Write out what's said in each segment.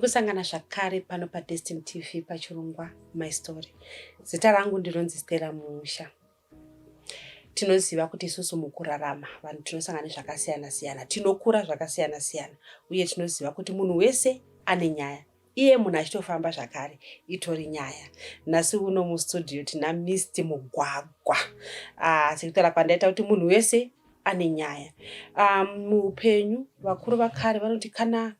Kusangana zvakare pano paDestiny TV pachirongwa My Story. Zita rangu ndinonzi Stella Musha. Tinoziva kuti isusu mukurarama vanhu tinosangana nezvakasiyana siyana, tinokura zvakasiyana siyana uye tinoziva kuti munhu wese ane nyaya. Iye munhu achitofamba zvakare itori nyaya. Nhasi uno mustudio tina Mr Mugwagwa. Ah, sekutaura kwandaita kuti munhu wese ane nyaya. Muupenyu vakuru vakare vanoti kana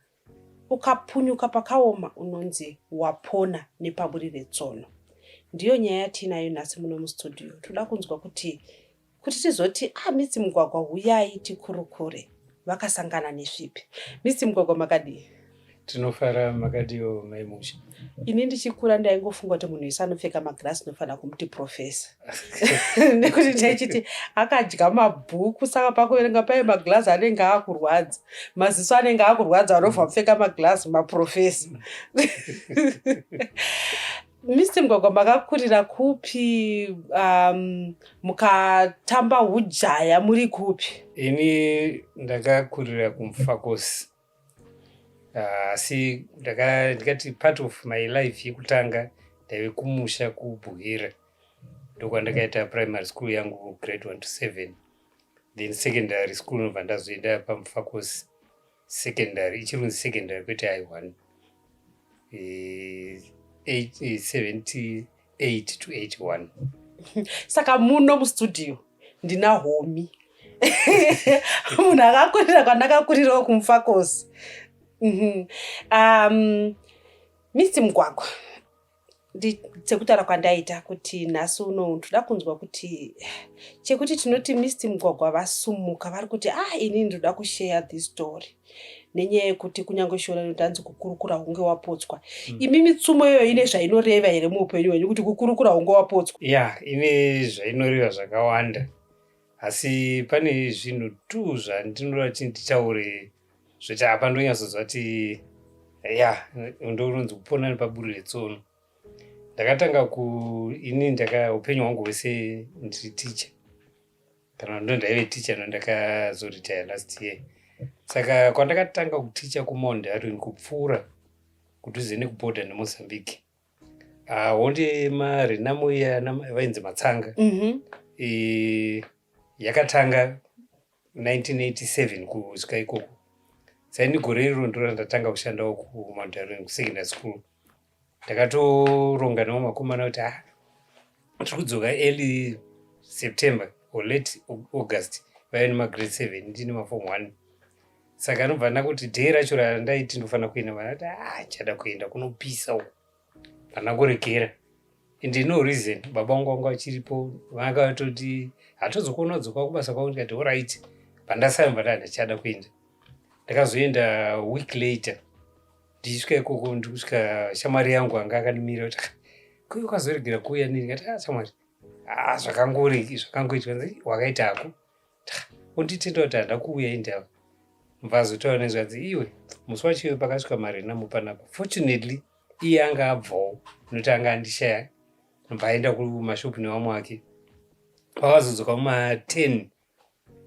ukapunyuka pakaoma unonzi wapona nepaburi retsono. Ndiyo nyaya yatiinayo nhasi muno mustudio. Toda kunzwa kuti kuti tizoti ah, Mr Mugwagwa huyai tikurukure vakasangana nezvipi. Mr Mugwagwa makadii? Tinofara, makadiwo mai Musha? Ini ndichikura ndaingofunga kuti munhu wese anopfeka magirasi ndinofanira kumuti profesa nekuti ndaichiti akadya mabhuku, saka pakuverenga paye magirasi anenge akurwadza, maziso anenge akurwadza, vanobva kupfeka magirasi maprofesa. Mr Mugwagwa, makakurira kupi? Mukatamba hujaya muri kupi? Ini ndakakurira kuMufakosi, asi ndikati part of my life yekutanga ndaive kumusha kuBuhera, ndokwandakaita primary school yangu grade 1 to 7, then secondary school nobva ndazoenda paMufakosi Secondary, ichiri kunzi secondary kwete i1, 78 to 81. Saka muno mustudio ndina homi munhu akakurira kwandakakurirawo kuMufakosi. Mr Mugwagwa, sekutaura kwandaita kuti nhasi uno ndoda kunzwa kuti chekuti tinoti Mr Mugwagwa vasumuka vari kuti ah, inini ndoda kushare this story nenyaya yekuti kunyange shona inoti hanzi kukurukura hunge wapotswa. Imi mitsumo iyoyo ine zvainoreva here muupenyu hwenyu, kuti kukurukura hunge wapotswa? Ya, ine zvainoreva zvakawanda, asi pane zvinhu tu zvandinoda kuti nditaure zvoti apa ndonyatsonzwa kuti ya, ndononzi kupona nepaburi retsono. Ndakatanga ku ini ndaka upenyu hwangu hwese ndiri ticha, kana ndo ndaive ticha, no ndakazoretire last year. Saka kwandakatanga kuticha kuMount Darwin, kupfuura kudhuze nekubhodha neMozambique, honde maRenamo iya vainzi Matsanga. Yakatanga 1987 kusvika ikoko. Saini gore iroro ndo randatanga kushandawo kuMount Darwin kusecondary school. Ndakatoronga navo makomana kuti ah, tiri kudzoka early September or late August. Vaive nemagrade 7, ndine maform 1. Saka anobva ndakuti day racho randaiti ndofanira kuenda, vanati ah, chada kuenda kunopisa uko, handina kuregera. And no reason, baba vangu vanga vachiripo, vanga vatoti hatozokuona kudzoka kubasa kwako. Ndikati alright, pandasayamba nda ndichada kuenda. Ndakazoenda week later. Ndichisvika ikoko, ndikusvika shamwari yangu anga akandimira kuti, "Ah, kuyo ukazoregera kuuya nini?" Ndikati, "Ah, shamwari, ah, zvakangori zvakangoitwa." Wakaita hako unditenda kuti handa kuuya indava. Mvazotaura nezvanzi iwe musi wacho iwe pakasvika maRenamo panapa. Fortunately iye anga abvawo, nokuti anga andishaya, mbaenda kumashopu nevamwe wake. Pavazodzoka muma10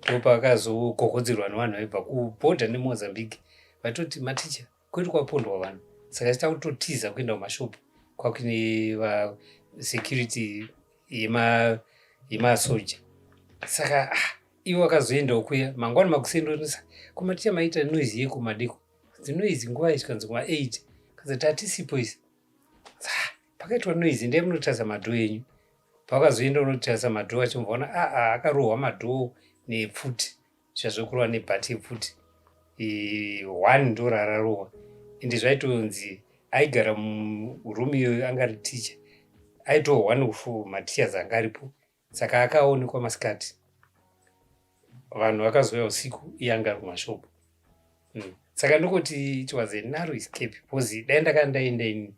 ndopakazogogodzerwa nevanhu vaibva kubhodha neMozambique, vaitoti maticha kwedu kwapondwa vanhu, saka chita kutotiza kuenda kumashopu kwakuine vasecurity yemasoja. Saka ah, ivo vakazoendawo kuya mangwana makuseni. Kumaticha maita noise yekumadeko, dzinoise nguva isvikanzi kuma8, kanzi tatisipo isi pakaitwa noise, ndee munotarisa madoor enyu. Pavakazoenda unotarisa madoor achimboona aa akarohwa madoor nepfuti, zvazvokurova nebhati yepfuti one ndo rararohwa. Ende zvaitonzi aigara muroom iyoyo anga ari ticha, aitohwa of mateachers anga aripo. Saka akaonekwa masikati, vanhu vakazouya usiku, iye anga ari kumashopu. Saka ndokuti it was a narrow escape, because dai ndakanga ndaenda ini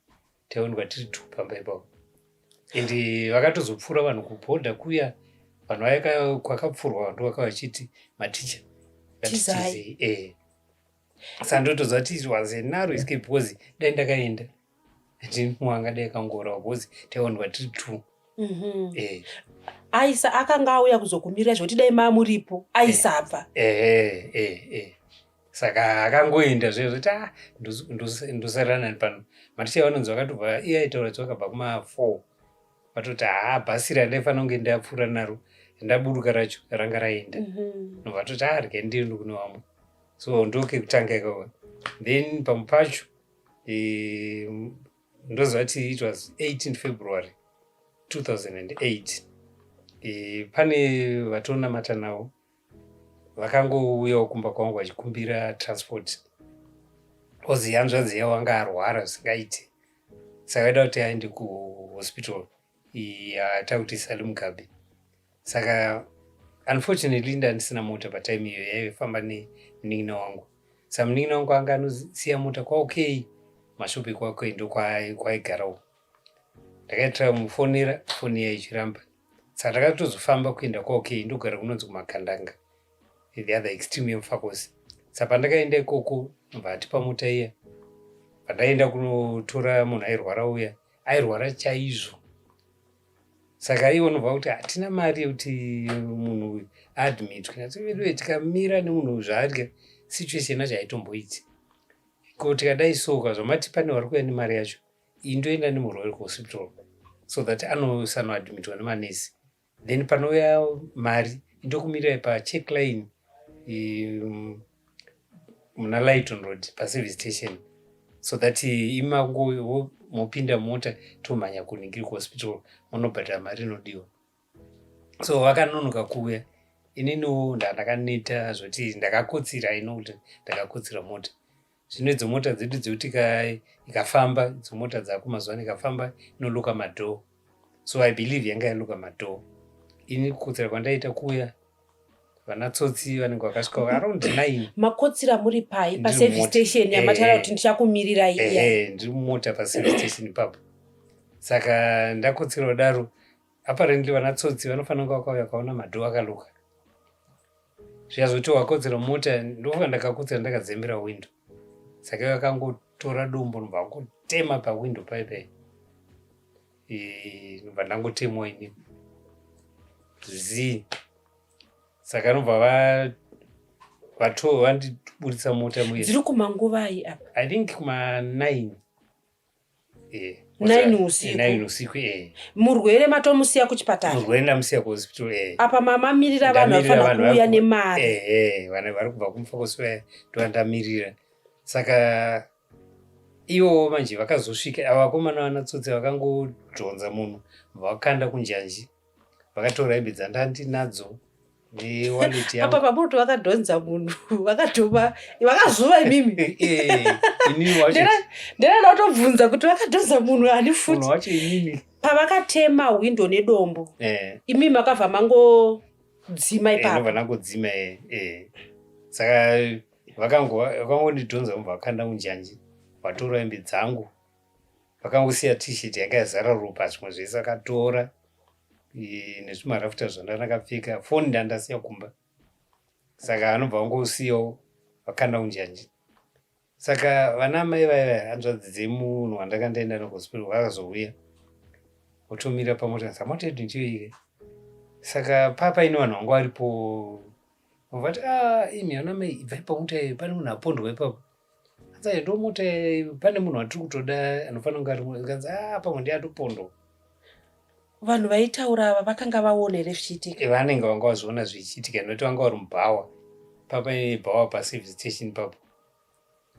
taionekwa tiri two pamba ipapo. And vakatozopfuura vanhu kubhodha kuya, vanhu vaya kwakapfurwa vanhu vaka vachiti maticha ngatitizei. Saka ndotoziva kuti it was a narrow escape, because dai ndakaenda ndimwe angadai akangourawa, because taionekwa tiri two. Aisa akanga auya kuzokumirira zvekuti dai mamuripo aisabva. Ehe eh, eh. Saka akangoenda zviya zvoti ah, ndosarira nani pano. Maticha vanonzi vakatobva iye aitaura kuti vakabva kuma 4 vatoti haa bhasi randaifanira kunge ndapfuura naro ndaburuka racho ranga raenda. Nobva vatoti ah, regai ndiende kune vamwe. So ndokekutanga ikoko. Then pamwe pacho ndoziva kuti it was 18 February 2008. Pane vatonamata navo vakangouyawo kumba kwangu vachikumbira transport, ozi hanzvadzi yavo anga arwara zvisingaiti, saka vaida kuti aende kuhospital yatakuti Sally Mugabe. Saka unfortunately ndandisina mota patime iyo, yaifamba nemunin'ina wangu. Saka munin'ina wangu anga anosiya mota kwaOK, mashopi kwaOK ndokwaigarawo. Ndakaitira kumufonera, foni iya ichiramba. Saka ndakatozofamba kuenda kwaOK, ndogara kunonzi kuMagandanga, the other extreme yeMufakose. Saka pandakaenda ikoko ndobva atipa mota iya. Pandaenda kunotora munhu airwara uya, airwara chaizvo. Saka ivo unobva kuti hatina mari yekuti munhu uyu aadmitwe. Ndati veduwe tikamira nemunhu uyu zvaarya, situation yacho haitomboiti. Ko tikadai so zvamati pane vari kuuya nemari yacho, iyi ndoenda nemurwere kuhospital so that anosanoadmitwa nemanesi. Then panouya mari indokumirirai pacheck line muna Lighton Road paservice station, so that imango mopinda mota tomhanya kuningiri kuhospital munobhadhara mari inodiwa. So vakanonoka kuuya, ininiwo ndakaneta zvoti ndakakotsira ino kuti ndakakotsira mota. Zvino idzo mota dzedu dzekuti ikafamba, idzo mota dzako mazuva ano ikafamba inoloka madoor, so I believe yanga yaloka madoor. Ini kukotsera kwandaita kuuya, vana tsotsi vanenge vakasvika around 9. Makotsira muri pai? Paservice station yamataura kuti ndichakumirirai iya? Ndiri mumota paservice station ipapo. Saka ndakotsira kudaro, apparently vana tsotsi vanofanira kunge vakauya vakaona madoor akaloka. Zviya zvoti wakotsera mota, ndofunga ndakakotsera ndakadzembera window. Saka vakangotora dombo ndobva vangotema pawindow pai, ndobva ndangotemwa inini zii. Saka anobva vandiburitsa mota muye. Dziri kumanguvai apa? I think kuma 9. 9 usiku? 9 usiku. Murwere matomusiya kuchipatara? Murwere ndamusiya kuhospital. Apa mamamirira vanhu vafanira kuuya nemari. Ehe, vanhu vari kubva kuMufakose vaya ndovandamirira. Saka ivowo manje vakazosvika ava vakomana vanatsotsi vakangodhonza munhu vakanda kunjanji, vakatora hembe dzandandinadzo newallet yangu. Apa pamuti vakadhonza munhu, vakadhoma, vakazuva imimi? Inini wacho. Ndinoda kutobvunza kuti vakadhonza munhu ani futi? Munhu wacho inini. Pavakatema hwindo nedombo, imimi makabva mangodzima ipapo? Ndobva ndangodzima. Saka vakangondidhonza vobva vakanda munjanji, vatora hembe dzangu, vakangosiya T-shirt yanga yazara ropa, zvimwe zvese vakatora nezvimarafuta zvandandakapfeka. Foni ndandasiya kumba, saka anobva vangosiyawo vakanda munjanji. Saka vana mai vaya, hanzvadzi dzemunhu wandanga ndaenda nekuhospital, vakazouya votomira pamota. Saka mota yedu ndiyo ike. Saka papaine vanhu vanga varipo, vati a imi ana mai, ibvai pamota iyo, pane munhu apondwa ipapo. Anzi ndo mota, pane munhu watiri kutoda anofanira kunge ari. Kanzi a pamwe ndiye atopondwa. Vanhu vaitaura ava vakanga vaona here zvichiitika? Vanenge vanga vazviona zvichiitika nekuti vanga vari mubhawa, papaine bhawa paservice station ipapo.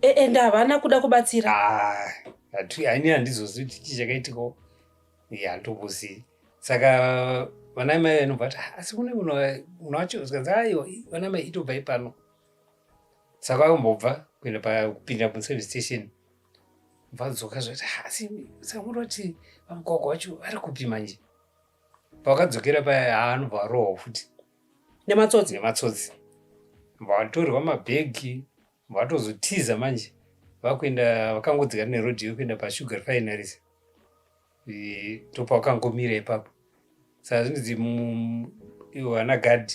Ende havana kuda kubatsira? Haini handizozivi kuti chii chakaitikawo, handitombozivi. Saka vana mai vanobva vati asi kune munhu wacho. Zikanzi aiwa vana mai, itobvai pano. Saka vakumbobva kuenda kupinda muservice station, vadzoka zvati asi saka muroti vamugwagwa wacho vari kupi manje? Pavakadzokera paya, haanobva varohwa futi. Nematsotsi? Nematsotsi. Vatorwa mabhegi, vatozotiza manje, vakuenda vakangodzika nerodhi yekuenda pasugar refineries, ndopavakangomira ipapo. Saka zvinonzi ivo vana gadhi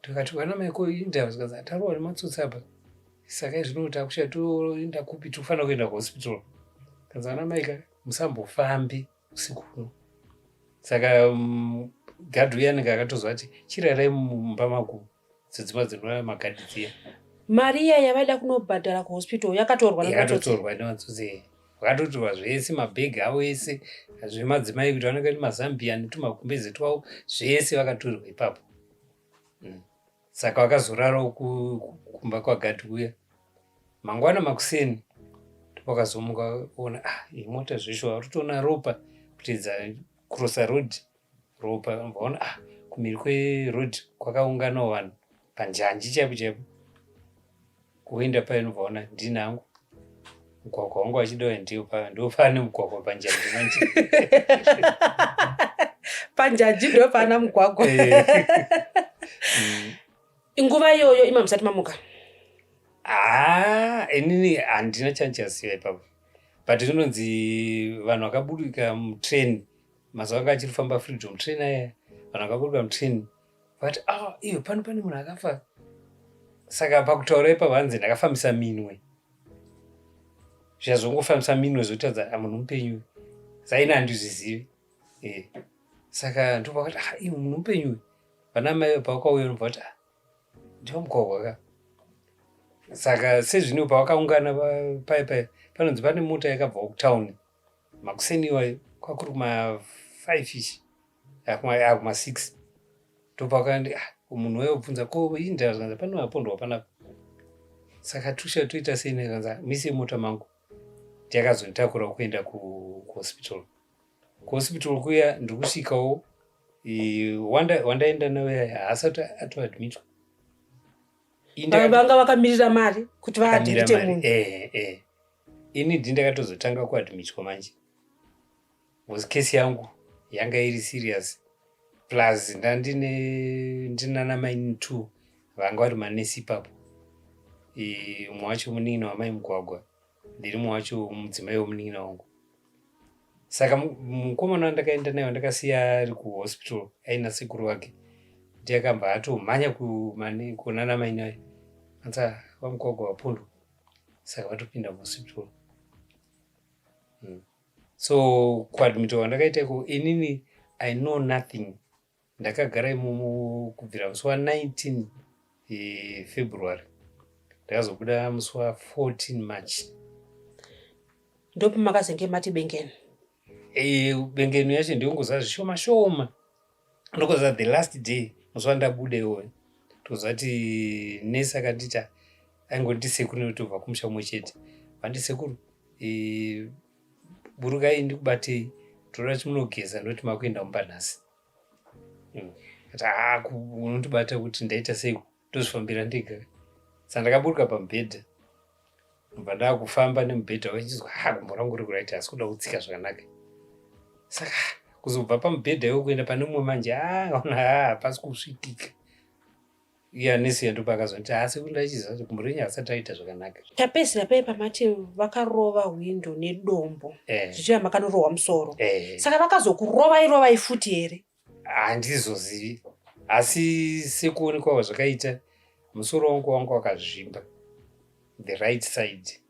tikati vana maiko inda, zvikanzi tarohwa nematsotsi apa, saka izvino takusha toenda kupi? Tofanira kuenda kuhospital. Kanzi vana maika, musambofambi usiku huno. Saka gadhi uya anenge akatozwa ati chirarai mumba mako, dzedzimba dzinorara magadhi dziya. Mari iya yavaida kunobhadhara kuhospital yakatorwa nematsotsi. Yakatorwa nematsotsi. Vakatotorwa zvese, mabhegi avo ese, zvemadzimai kuti vanenge vane mazambia netumagumbeze twavo zvese vakatorwa ipapo. Saka vakazorarawo kumba kwagadhi kuya. Mangwana makuseni ndopakazomuka ona, ah, iyi mota zveshuwa vari kutoona ropa kuteedza kurosa road ropa, vaona, ah, kumhiri kweroad kwakaunganawo vanhu panjanji chaipo chaipo. Kuenda paye unobvaona ndini hangu mugwagwa wangu wachida ndiyo ndopane mugwagwa panjanji manje. Panjanji ndopana mugwagwa. Nguva iyoyo ima musati mamuka? Ah, inini handina chandichaziva ipapo, but zvinonzi vanhu vakaburika mutrain mazuva anga achiri kufamba Freedom Train aya. Vanhu vakaburuka mutrain vakati, ah, iyo pano pane munhu akafa. Saka pakutaura ipapo hanzi ndakafambisa minwe, zvazongofambisa minwe zvotadza munhu mupenyu. Saini handizvizivi. Saka ndopakati, ah, iyo munhu mupenyu. Vana mai pavakauya unobva kuti, ah, ndiwo mugwagwa ka. Saka sezvino pavakaungana paya paya, panonzi pane mota yakabvawo kutauni makuseni iwayo, kwakuri kuma5 ichi, kuma6, ndopakandi, ah, munhu waiobvunza ko inda, zvanza pano apondwa panapa. Saka tusha toita sei? Nekanza mise mota mangu ndiyakazonditakura kuenda kuhospital. Kuhospital kuya ndikusvikawo, wandaenda naye haasati atoadmitwa. Vanga vakamirira mari kuti vaadmite munhu. Eh, ini ndi ndakatozotanga kuadmitwa manje because kesi yangu yanga iri serious, plus ndandine ndinana maini two vanga vari manesi ipapo. Umwe wacho munin'ina wamai Mugwagwa, ndiri mumwe wacho mudzimai wemunin'ina wangu. Saka mukomana wandakaenda naye, wandakasiya ari kuhospital aina sekuru vake, ndiye akabva atomhanya kunana maini ayo, anza vaMugwagwa wapondwa. Saka vatopinda muhospital. So kuadmitwa kwandakaita iko, inini I know nothing. Ndakagara imomo kubvira musi wa19 February, ndakazobuda musi wa14 March. Ndopamakazenge mati bengeni? Bengeni yacho ndinongoziva zvishoma shoma. Ndokuziva the last day, musi wandabuda iwoyo, toziva kuti nesi akandita aingonditi sekuru nekuti tobva kumusha umwe chete. Vandi sekuru, burukai ndikubatei, toda kuti munogeza ndoti makuenda mumba nhasi. Ati, haa, unondibata kuti ndaita sei? Ndozvifambira ndega. Saka ndakaburuka pamubhedha, ndobva ndakufamba nemubhedha wachizwa, ha, gumbo rangu riri kuright, asi kuda kutsika zvakanaka. Saka kuzobva pamubhedha iwo kuenda pane mumwe manje, ona, hapasi kusvikika. Iye nesi yandopa akazonditi, asi ndachiziva kuti gumbo renyu hasati raita zvakanaka. Tapedzisira pai pamati vakarova hwindo nedombo, zvichiva makanorohwa musoro? Eh. Saka vakazokurovai rovai futi here? Handizozivi, asi sekuonekwa zvakaita musoro wangu, wanga wakazvimba the right side,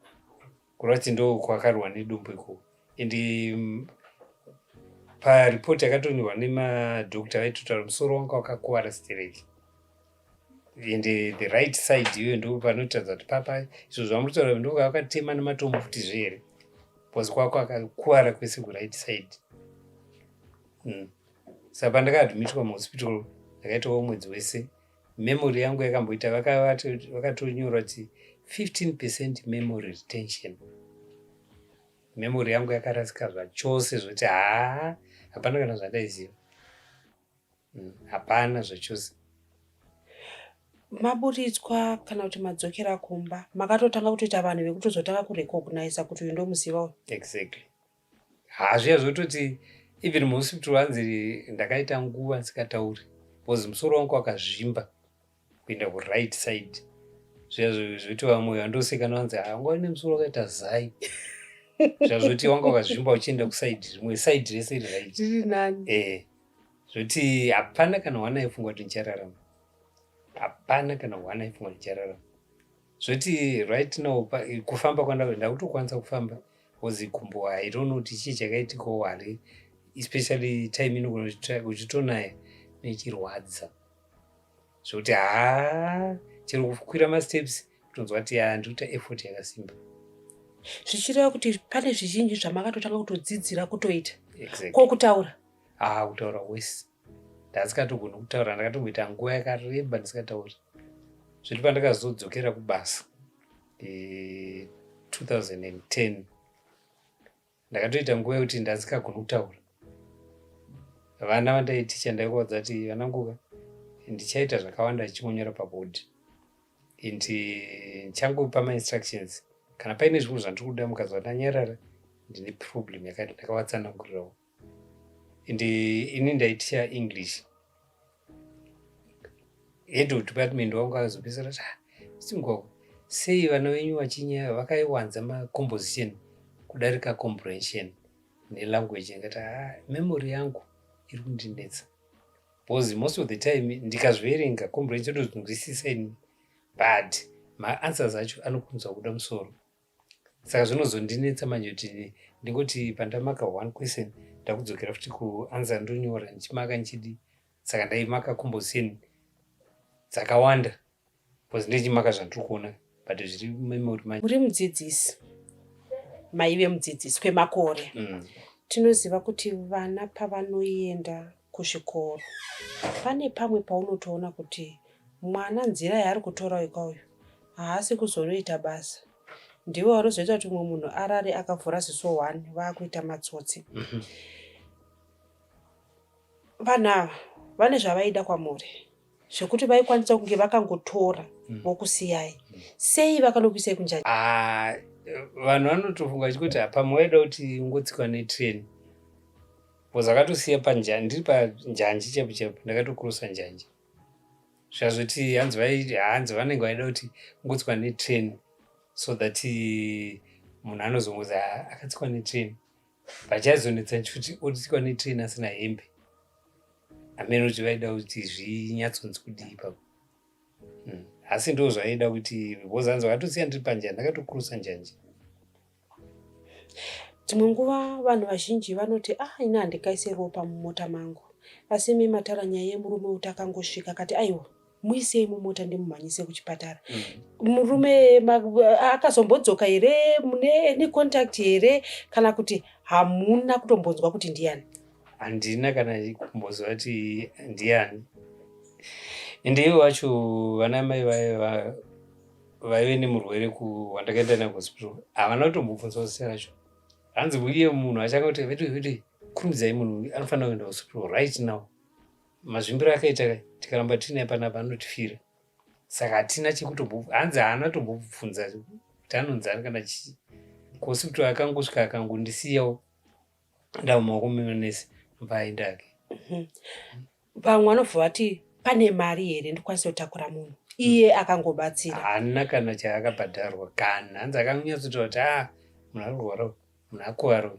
kureva kuti ndo kwakarwa nedombo ikoko. And paripoti yakatonyorwa nemadhokta vaitotaura musoro wanga wakakuvara stereki, and the right side iyoyo ndo panotaridza kuti papa izvo zvamuritaura ndo vakatema nematombo futizve here, because kwako akakuvara kwese kuright side. Saka pandakaadmitwa muhospital ndakaitawo mwedzi wese. Memory yangu yakamboita, vakatonyora kuti 15% memory retention. Memory yangu yakarasika zvachose, zvoti haa, hapana kana zvandaiziva. Hapana zvachose. Maburitswa kana kuti madzokera kumba, makatotanga kutoita vanhu vekutozotanga kurecogniza kuti uyu ndomuziva uyu? Exactly. Hazviya zvototi even muhospital hanzi ndakaita nguva ndisingatauri because musoro wangu wakazvimba kuenda kuright side. Zviya zvoti vamwe vandoseka vanzi wanga une musoro wakaita zai, zvazvoti wanga wakazvimba uchienda kuside rimwe, side rese iri right. Riri nani. Zvoti hapana kana one aifunga kuti ndichararama, hapana kana one aifunga kuti ndichararama. Zvoti right now kufamba kwandava ndakutokwanisa kufamba because gumbo, I don't know kuti chii chakaitikawo hari, especially time inogona kuchitonaya nechirwadza zvokuti haa, chero kukwira masteps. Kutonzwa kuti ya ndiri kuita effort yakasimba. Zvichireva kuti pane zvizhinji zvamakatotanga kutodzidzira kutoita. Exactly. Ko kutaura? Ah, kutaura wese. Ndasikatogoni kutaura, ndakatomboita nguva yakareba ndisikatauri. Zviri pandakazodzokera kubasa 2010 ndakatoita nguva yekuti ndasikagoni kutaura. Vana vandaiticha ndaikuvaudza kuti vananguka ndichaita zvakawanda ndichingonyora pabhodhi and ndichangopa mainstructions kana paine zvimwe zvandiri kuda mukazwa ndanyarara ndine problem yakati ndakavatsanangurirawo and ini ndaiticha English head of department wangu akazopedzisira kuti ah, singwako sei vana venyu vachinya vakaiwanza macomposition kudarika comprehension nelanguage. Ndikati ah, memory yangu iri kundinetsa because most of the time ndikazviverenga comprehension ndozvinzwisisa ini, but maanswers acho anokunzwa kuda musoro, saka zvinozondinetsa manje kuti ndingoti pandamaka one question ndakudzokera futi kuanswer ndonyora ndichimaka ndichidi. Saka ndaimaka composition dzakawanda because ndichimaka zvandiri kuona, but zviri memory manje. Muri mudzidzisi, maive mudzidzisi kwemakore. Tinoziva kuti vana pavanoenda kuzvikoro pane pamwe paunotoona kuti mwana nzira yaari kutora ikauyu haasi kuzonoita basa. Ndivo vanozoita kuti mumwe munhu arare akavhura ziso one vaakuita matsotsi. Vanhu ava vane zvavaida kwamuri zvekuti vaikwanisa kunge vakangotora vokusiyai. Sei vakanokuisai kunjanji? Ah, vanhu vanotofunga vachikuti pamwe vaida kuti ungotsikwa netrain because akatosiya panjanji, ndiri panjanji chaipo chaipo, ndakatokrosa njanji. Zvazoti hanzi vanenge vaida kuti ungotsikwa netrain so that munhu anozongozi akatsikwa netrain. Vachaizonetsa nekuti otsikwa netrain asina hembe, hameno kuti vaida kuti zvinyatsonzi kudii ipapo. Asi ndo zvaida kuti because hanzi vakatosiya ndiri panjanji, ndakatokrosa njanji. Dzimwe nguva vanhu vazhinji vanoti ah, ini handingaise ropa mumota mangu, asi imi mataura nyaya yemurume kuti akangosvika akati aiwa, muisei mumota ndimumhanyise kuchipatara. Murume akazombodzoka here? Mune any contact here kana kuti hamuna kutombonzwa kuti ndiani? Handina kana kumboziva kuti ndiani, ende ivo vacho vana mai vaiva vaive nemurwere wandakaenda naye kuhospital havana kutombobvunzwa zita racho. Hanzi uye munhu achanga kuti vedu vedu kurumidzai, munhu anofanira kuenda hospital right now, mazvimbiro akaita tikaramba tiinaye panapa anotifira. Saka hatina chekutombo, hanzi haana kutombobvunza kuti anonzani kana chii. Kuhospital akangosvika akangondisiyawo ndamumaoko memanesi, vaenda ake. Vamwe vanobva vati pane mari here ndikwanise kutakura munhu iye akangobatsira? Haana kana chaakabhadharwa kana, hanzi akanyatsotaura kuti a munhu ari kurwara, munhu akuvara,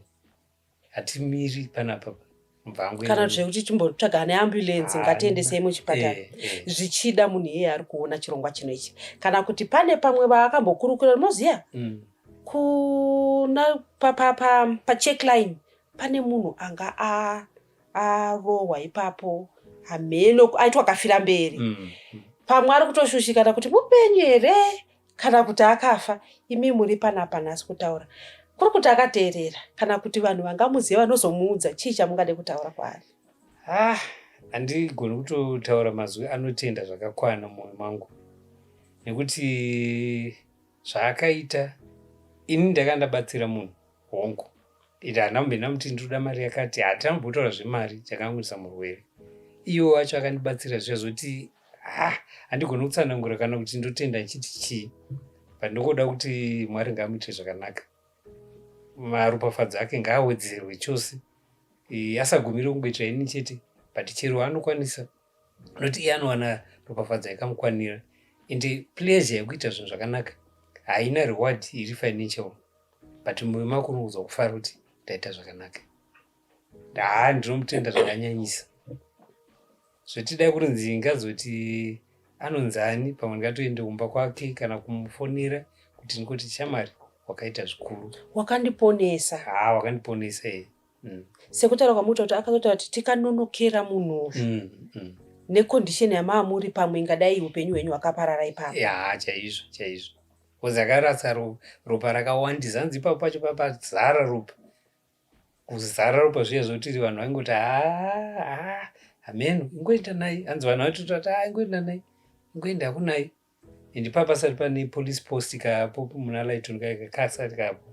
hatimiri panapa. Kana zvekuti timbotsvaga neambulance, ngatiendesei muchipatara. Zvichida munhu iyeye ari kuona chirongwa chino ichi, kana kuti pane pamwe vaakambokurukura, munoziva kuna pacheckline pane munhu anga arohwa ipapo, hameno aitwa kafira mberi. Pamwe ari kutoshushikana kuti mupenyu here kana kuti akafa. Imi muri panapa nhasi kutaura kuri kuti akateerera kana kuti vanhu vangamuziva vanozomuudza, chii chamungade kutaura kwaari? Ah, handigoni kutotaura mazwi anotenda zvakakwana mumwoyo mangu nekuti zvaakaita ini ndakanga ndabatsira munhu hongu, ende handina kumbenda muti ndinoda mari yakati, hatina kumbotaura zvemari, chakangoisa murwere. Iwo wacho akandibatsira zvazoti ha handigoni kutsanangura kana kuti ndotenda ndichiti chii, but ndongoda kuti Mwari ngaamuitire zvakanaka, maropafadzo ake ngaawedzerwe chose, asagumire kungoitira ini chete, but chero anokwanisa nokuti iye anowana ropafadzo yakamukwanira. Ende pleasure yekuita zvinhu zvakanaka haina reward iri financial, but mumwoyo mako unonzwa kufara kuti ndaita zvakanaka. Haa, ndinomutenda zvakanyanyisa zvotidai kurinzi ngazoti anonzani, pamwe ndingatoende kumba kwake kana kumufonera kuti ndikoti shamari wakaita zvikuru. Wakandiponesa. Haa, wakandiponesa e. Sekutaura kwamuita kuti akazotaura kuti tikanonokera munhu uyu necondition yamaamuri, pamwe ingadai upenyu hwenyu hwakaparara ipapo. Ya, chaizvo chaizvo. Because akarasa ropa rakawandisa. Hanzi ipapo pacho papazara ropa, kuzara ropa zviya zvekuti vanhu vaingoti, "Haa, hameno, ingoenda naye." Hanzi vanhu vaitotati, "Ha, ingoenda naye, ingoenda kunaye." And papasati pane police post kapo muna Lighton, kasati kapo.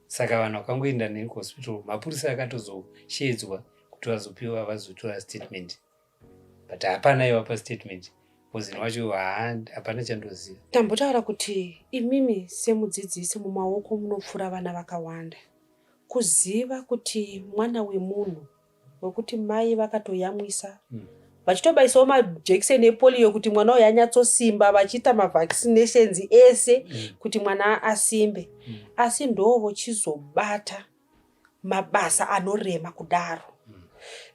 Saka vanhu vakangoenda neni kuhospital. Mapurisa akatozoshedzwa kuti vazopiwa, vazotora statement, but hapana aivapa statement because wacho hapana chandoziva. Tambotaura kuti imimi semudzidzisi mumaoko munopfuura vana vakawanda. Kuziva kuti mwana wemunhu wekuti mai vakatoyamwisa, vachitobaisawo majekiseni epolio kuti mwana uyu anyatsosimba, vachiita mavaccinations ese kuti mwana asimbe, asi ndo vochizobata mabasa anorema kudaro,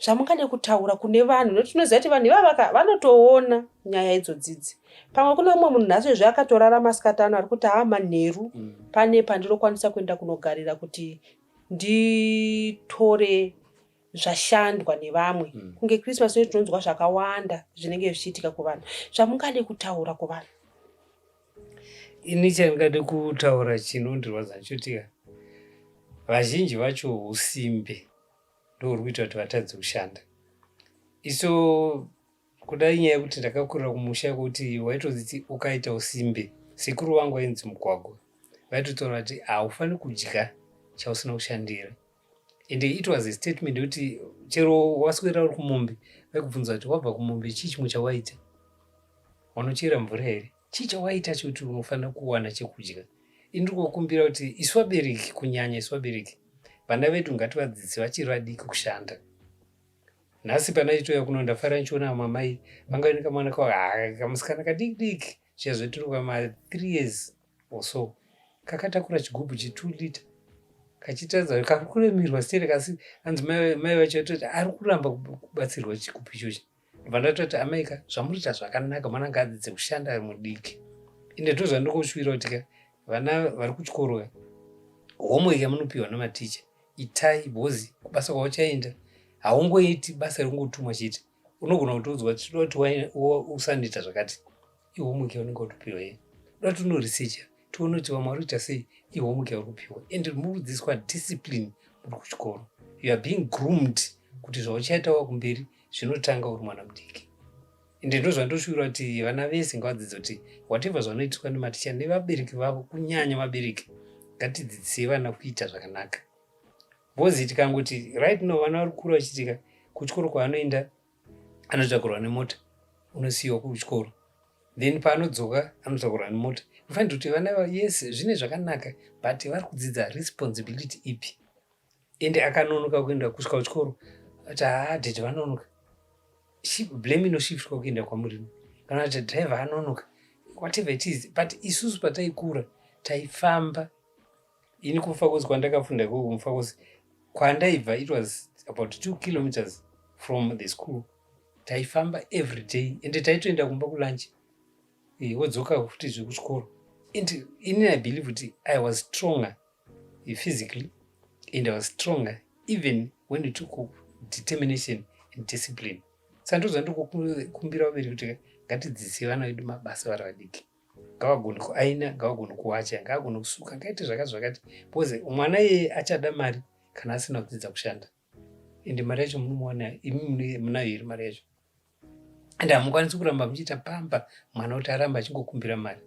zvamungade kutaura kune vanhu? Nokuti tinoziva kuti vanhu ivava vanotoona nyaya idzodzidzi. Pamwe kune umwe munhu nhasi izvi akatorara masikati ano ari kuti, "Haa, manheru pane pandinokwanisa kuenda kunogarira kuti nditore zvashandwa nevamwe." Kunge Christmas ino tinonzwa zvakawanda zvinenge zvichiitika kuvanhu. Zvamungade kutaura kuvanhu? Ini chandingade kutaura chinondirwadza ndechokuti vazhinji vacho usimbe ndohuri kuita kuti vatadze kushanda. Iso kuda inyaya yekuti ndakakurira kumusha kwekuti waitoziti ukaita usimbe. Sekuru vangu vainzi Mugwagwa, vaitotaura kuti haufaniri kudya chausina kushandira. Ende it was a statement yekuti chero waswera uri kumombe, vaikubvunza kuti, "Wabva kumombe, chii chimwe chawaita? Wanochera mvura here? Chii chawaita chekuti unofanira kuwana chekudya?" Ini ndiri kukumbira kuti isu vabereki, kunyanya isu vabereki, vana vedu ngativadzidzise vachiri vadiki kushanda. Nhasi pana chitouya kuno, ndafara ndichiona mamai vanga vaine kamwana kavo kamusikana kadiki diki, zviya zvetiri pama3 years or so, kakatakura chigubhu che2 liter kachitaridza kari kuremerwa stere. Kasi hanzi mai vacho vatoti ari kuramba kubatsirwa chigubhu ichochi. Ndobva ndatoti, "Amaika, zvamurikuita zvakanaka. Mwana ngaadzidze kushanda ari mudiki." Ende ndo zvandinokushuvira kuti ka vana vari kuchikoro ka, homework yamunopiwa namaticha itai, because kubasa kwauchaenda haungoiti basa rekungotumwa chete. Unogona kutoudzwa, "Tinoda kuti usandoita zvakati." Ihomework yaunenge watopiwa iye. Uda kuti unoresearcha, tione kuti vamwe vari kuita sei. Ihomework yauri kupiwa. Ende murudzidziswa discipline muri kuchikoro. You are being groomed kuti zvauchaita wakumberi zvinotanga uri mwana mudiki. Ende ndo zvandoshuwira kuti vana vese ngavadzidze kuti whatever zvanoitiswa nematicha nevabereki vavo, kunyanya vabereki, ngatidzidzisei vana kuita zvakanaka. Because tikangoti right now vana vari kukura vachiitika kuchikoro kwaanoenda, anotakurwa nemota, unosiyiwa kuchikoro, then paanodzoka anotakurwa nemota. Ufanira kuti vana, yes, zvine zvakanaka, but vari kudzidza responsibility ipi? Ende akanonoka kuenda kusvika kuchikoro, ati, "Haa, daddy vanonoka," blame inoshiftwa kuenda kwamurimi, kana kuti driver anonoka, whatever it is. But isusu pataikura taifamba. Ini kuMufakose kwandakafunda ikoko, kuMufakose kwandaibva, it was about 2 kilometers from the school. Taifamba every day, ende taitoenda kumba kulunch, wodzoka futi zvekuchikoro. And ini I believe kuti I was stronger physically and I was stronger even when it took determination and discipline. Saka ndozva ndikukumbira vabereki kuti ngatidzidzise vana vedu mabasa vari vadiki. Ngavagone kuaina, ngavagone kuwacha, ngavagone kusuka, ngaite zvakati zvakati, because mwana iyeye achada mari kana asina kudzidza kushanda. Ende mari yacho munomuwana imi munayo here mari yacho? Ende hamukwanisi kuramba muchiita pamba mwana kuti arambe achingokumbira mari,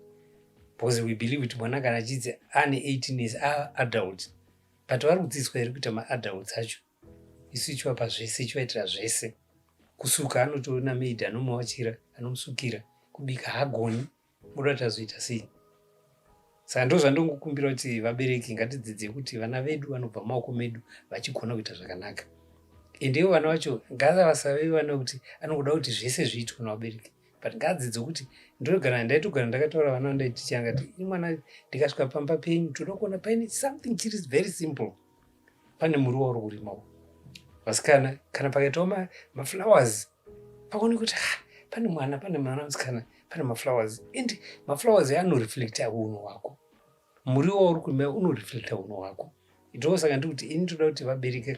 because we believe kuti mwana kana achidzi ane 18 years aadult. But vari kudzidziswa here kuita maadults acho? Isu ichivapa zvese, ichivaitira zvese. Kusuka anotoona maid anomuwachira, anomusukira. Kubika haagoni, muda kuti azoita sei? Saka ndo zvandongokumbira kuti vabereki ngatidzidze kuti vana vedu vanobva mumaoko medu vachigona kuita zvakanaka. Ende ivo vana vacho ngavasave vana vekuti anongoda kuti zvese zviitwe navabereki, but ngaadzidze kuti ndogara. Ndaitogara ndakataura vana vandaiticha ngati, "Imwana, ndikasvika pamba penyu toda kuona paine something chiri very simple. Pane muriwo uri kurimawo, vasikana, kana pakaitawo maflowers, paone kuti pane mwana, pane mwana musikana, pane maflowers." And maflowers anoreflecta unhu hwako. Muriwo wauri kurima unoreflecta unhu hwako. Ndosaka ndikuti ini toda kuti vabereki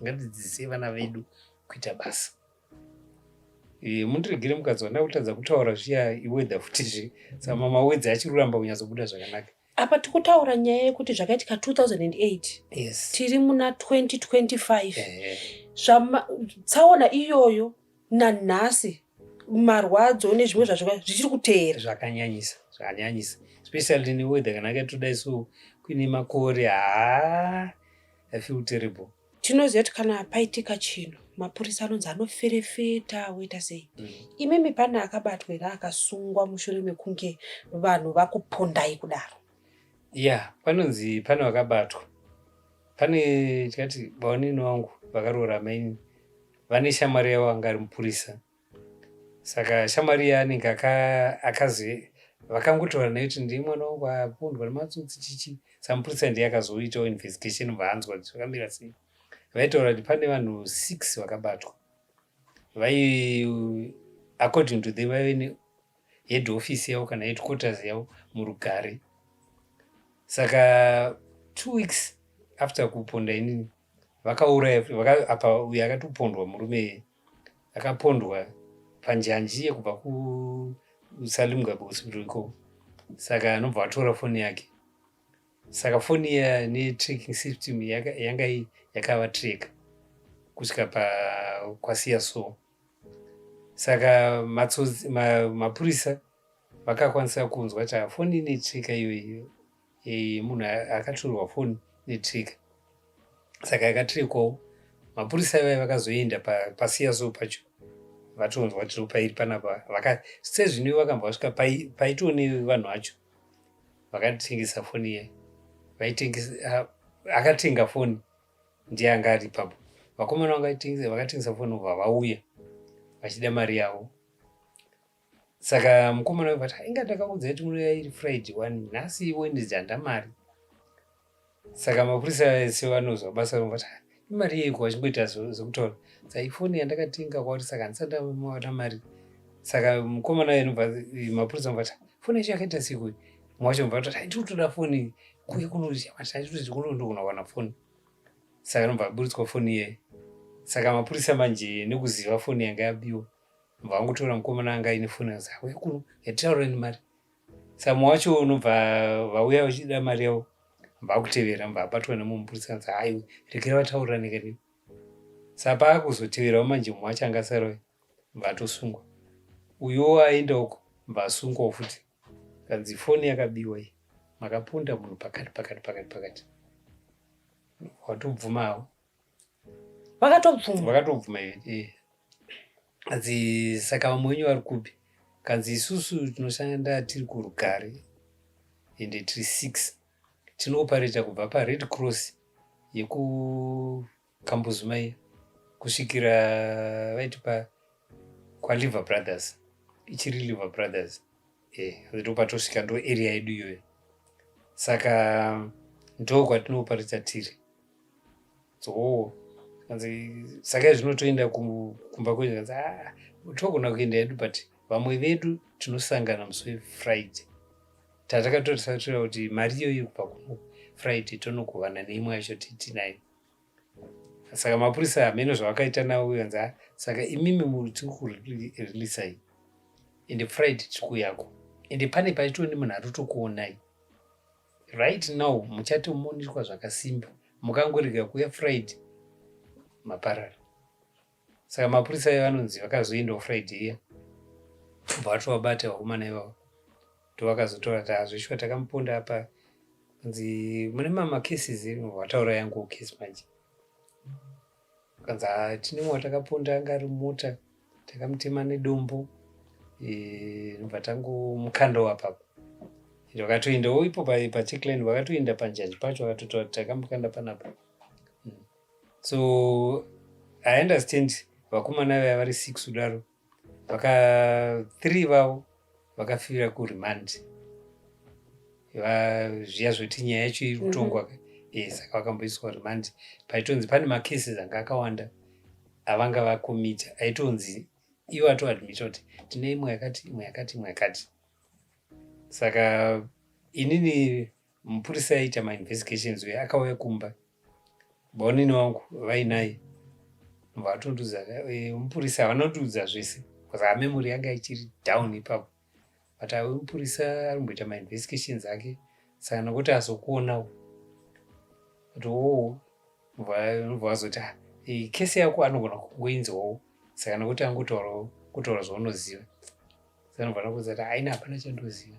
ngatidzidzisei vana vedu kuita basa. Mundiregere mukadzi wanda kutadza kutaura zviya iweather futizve, saka mamawedzi achiri kuramba kunyatsobuda zvakanaka. Apa tikutaura nyaya yekuti zvakaitika 2008. Yes. Tiri muna 2025. Ehe. Tsaona iyoyo nanhasi, marwadzo nezvimwe zvazvo zvichiri kuteera. Zvakanyanyisa, zvakanyanyisa, especially neweather kana akatodai so, kuine makore. Haa, I feel terrible. Tinoziva kuti kana paitika chinhu, mapurisa anonzi anoferefeta, woita sei. Imimi pane akabatwa here akasungwa mushure mekunge vanhu vakupondai kudaro? Ya, panonzi pane vakabatwa. Pane tikati baonini vangu vakaroora maini vane shamwari yavo anga ari mupurisa. Saka shamwari iya anenge akazi vakangotaura naye kuti ndii mwana wangu apondwa nematsotsi chichi. Saka mupurisa ndiye akazoitawo investigation, vaanzwa kuti zvakamira sei. Vaitaura kuti pane vanhu 6 vakabatwa. Vai, according to them, vaive nehead office yavo kana headquarters yavo muRugare. Saka 2 weeks after kuponda inini, vakauraya apa uyo akatopondwa, murume akapondwa panjanji yekubva kuSally Mugabe Hospital ikoko. Saka anobva atora foni yake. Saka foni iya netracking system yanga yakavatracka kusvika pakwasiya. So saka matsotsi, mapurisa vakakwanisa kunzwa kuti foni ine tracker iyoyi, munhu akatorwa foni netracker. Saka yakatrackwawo. Mapurisa ivaya vakazoenda pasiya so pacho, vatonzwa kuti pairi panapa. Sezvino vakambva vasvika paitoo nevanhu vacho vakatengesa foni iya. Vaitengesa, akatenga foni ndiye anga ari ipapo. Vakomana vakatengesa foni vobva vauya vachida mari yavo. Saka mukomana uyu vati, "Inga ndakaudza kuti munouya iri Friday one, nhasi Wednesday, handa mari." Saka mapurisa ese vanozwa basa vati, "Imari yeiko?" Vachingoita zvekutaura. Saka ifoni yandakatenga kwauri, saka handisati ndawana mari. Saka mukomana uyu anobva, mapurisa anobva ati, "Foni yacho yakaita seiko?" Mumwe wacho anobva atoti, "Ndiri kutoda foni kuuya kuno, kuno ndokunowana foni." Saka anobva aburitswa foni iyeyo. Saka mapurisa manje, nekuziva foni yanga yabiwa, vangotora mukomana anga aine foni, azi, "Uya kuno, yatitaura nemari." Saka mumwe wacho unobva vauya vachida mari yavo, vakutevera, mubva abatwa nemumwe mupurisa, anzi, "Aiwe, rekera vataurirane kani." Saka paakuzoteverawo manje, mumwe wacho anga asara mubva atosungwa. Uyuwo aenda uko mubva asungwawo futi, kanzi foni yakabiwa iyi, makaponda munhu pakati pakati pakati pakati. Watobvumawo. Vakatobvuma? Vakatobvuma. Kanzi, "Saka vamwe venyu vari kupi?" Kanzi, "Isusu tinoshanda tiri kuRugare, ende tiri six, tinooperata kubva paRed Cross yekuKambuzuma iya kusvikira vaiti kwaLiver Brothers, ichiri Liver Brothers, ndo patosvika, ndo area yedu iyoyo. Saka ndo kwatinooperata tiri." So kanzi, "Saka zvinotoenda kumba kwenyu?" Kanzi, "Ah, togona kuenda hedu, but vamwe vedu tinosangana musi weFriday. Tatakatotaura kuti mari iyoyo iri kubva kuno, Friday tonogovana neimwe yacho tinayo." Saka mapurisa hameno zvavakaita navo. Kanzi, "Ah, saka imimi muri tiri kureleasai, ende Friday tiri kuuyako, ende pane paitoo nemunhu ari kutokuonai right now. Muchatomonitwa zvakasimba. Mukangorega kuuya Friday, maparara." Saka mapurisa aya vanonzi vakazoendawo Friday iya, bva vatovabata vakomana ivavo. Ndovakazotaura kuti, "Hazvishuwa, takamuponda apa." Kanzi, "Mune mamacases?" Vataura yanguwo case manje. Kanzi, "Tine mumwe watakaponda, anga ari mumota, takamutema nedombo, nobva tangomukandawo apapo." Vakatoendawo ipo pacheckline, vakatoenda panjanji pacho, vakatotaura kuti takamukanda panapa. So I understand vakomana vaya vari six kudaro, vaka three vavo vakafira kuremand, zviya zvoti nyaya yacho iri kutongwa. Saka vakamboiswa remand, paitonzi pane macases anga akawanda avanga vacommita. Aitonzi ivo atoadmita kuti tine imwe yakati, imwe yakati, imwe yakati. Saka inini mupurisa aiita mainvestigations uyo akauya kumba, baonini vangu vainaye, vatondiudza. Mupurisa vanondiudza zvese. Because memory yanga ichiri down ipapo. But awe mupurisa arimboita mainvestigations ake, saka nokuti azokuonawo kuti oo, unobva wazoti, "Ah, kesi yako anogona kungoinzwawo, saka nokuti angotaurawo kutaura zvaunoziva." Saka anobva ndakuudza kuti haina, hapana chandoziva,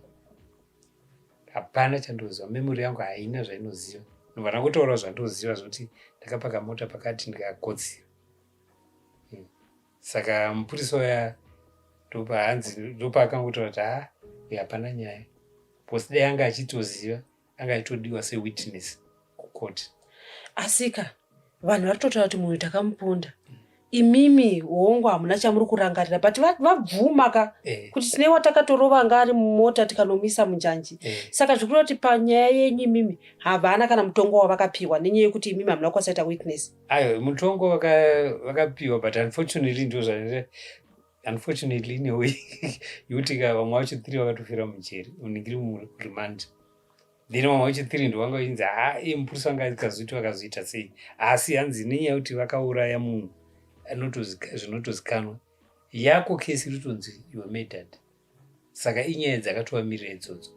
hapana chandoziva, memory yangu haina zvainoziva. Ndobva ndangotaurawo zvandoziva, zvokuti ndakapaka mota pakati, ndikakotsira. Saka mupurisa uya ndopahanzi ndopaakangotaura kuti, "Ha, uyu hapana nyaya," because dai anga achitoziva, anga achitodiwa sewitness kukoti. Asika vanhu vari kutotaura kuti munhu takamuponda, imimi hongu hamuna chamuri kurangarira, but vabvuma ka kuti tine watakatorova, anga ari mumota, tikanomisa munjanji. Saka zvikureva kuti panyaya yenyu imimi havana kana mutongo wavakapiwa nenyaya yekuti imimi hamuna kukwanisa kuita witness? Aiwa, mutongo vakapiwa, but unfortunately, ndo zva unfortunately in a way yekuti ka vamwe vacho three vakatofira mujeri, uningiri muremand. Then vamwe vacho three ndo vanga vachinzi, ha, iye mupurisa vanga akazoiti vakazoita sei, asi hanzi nenyaya yekuti vakauraya munhu zvinotozikanwa, yako kesi iri kutonzi you were murdered. Saka inyaya dzakatovamirira idzodzo.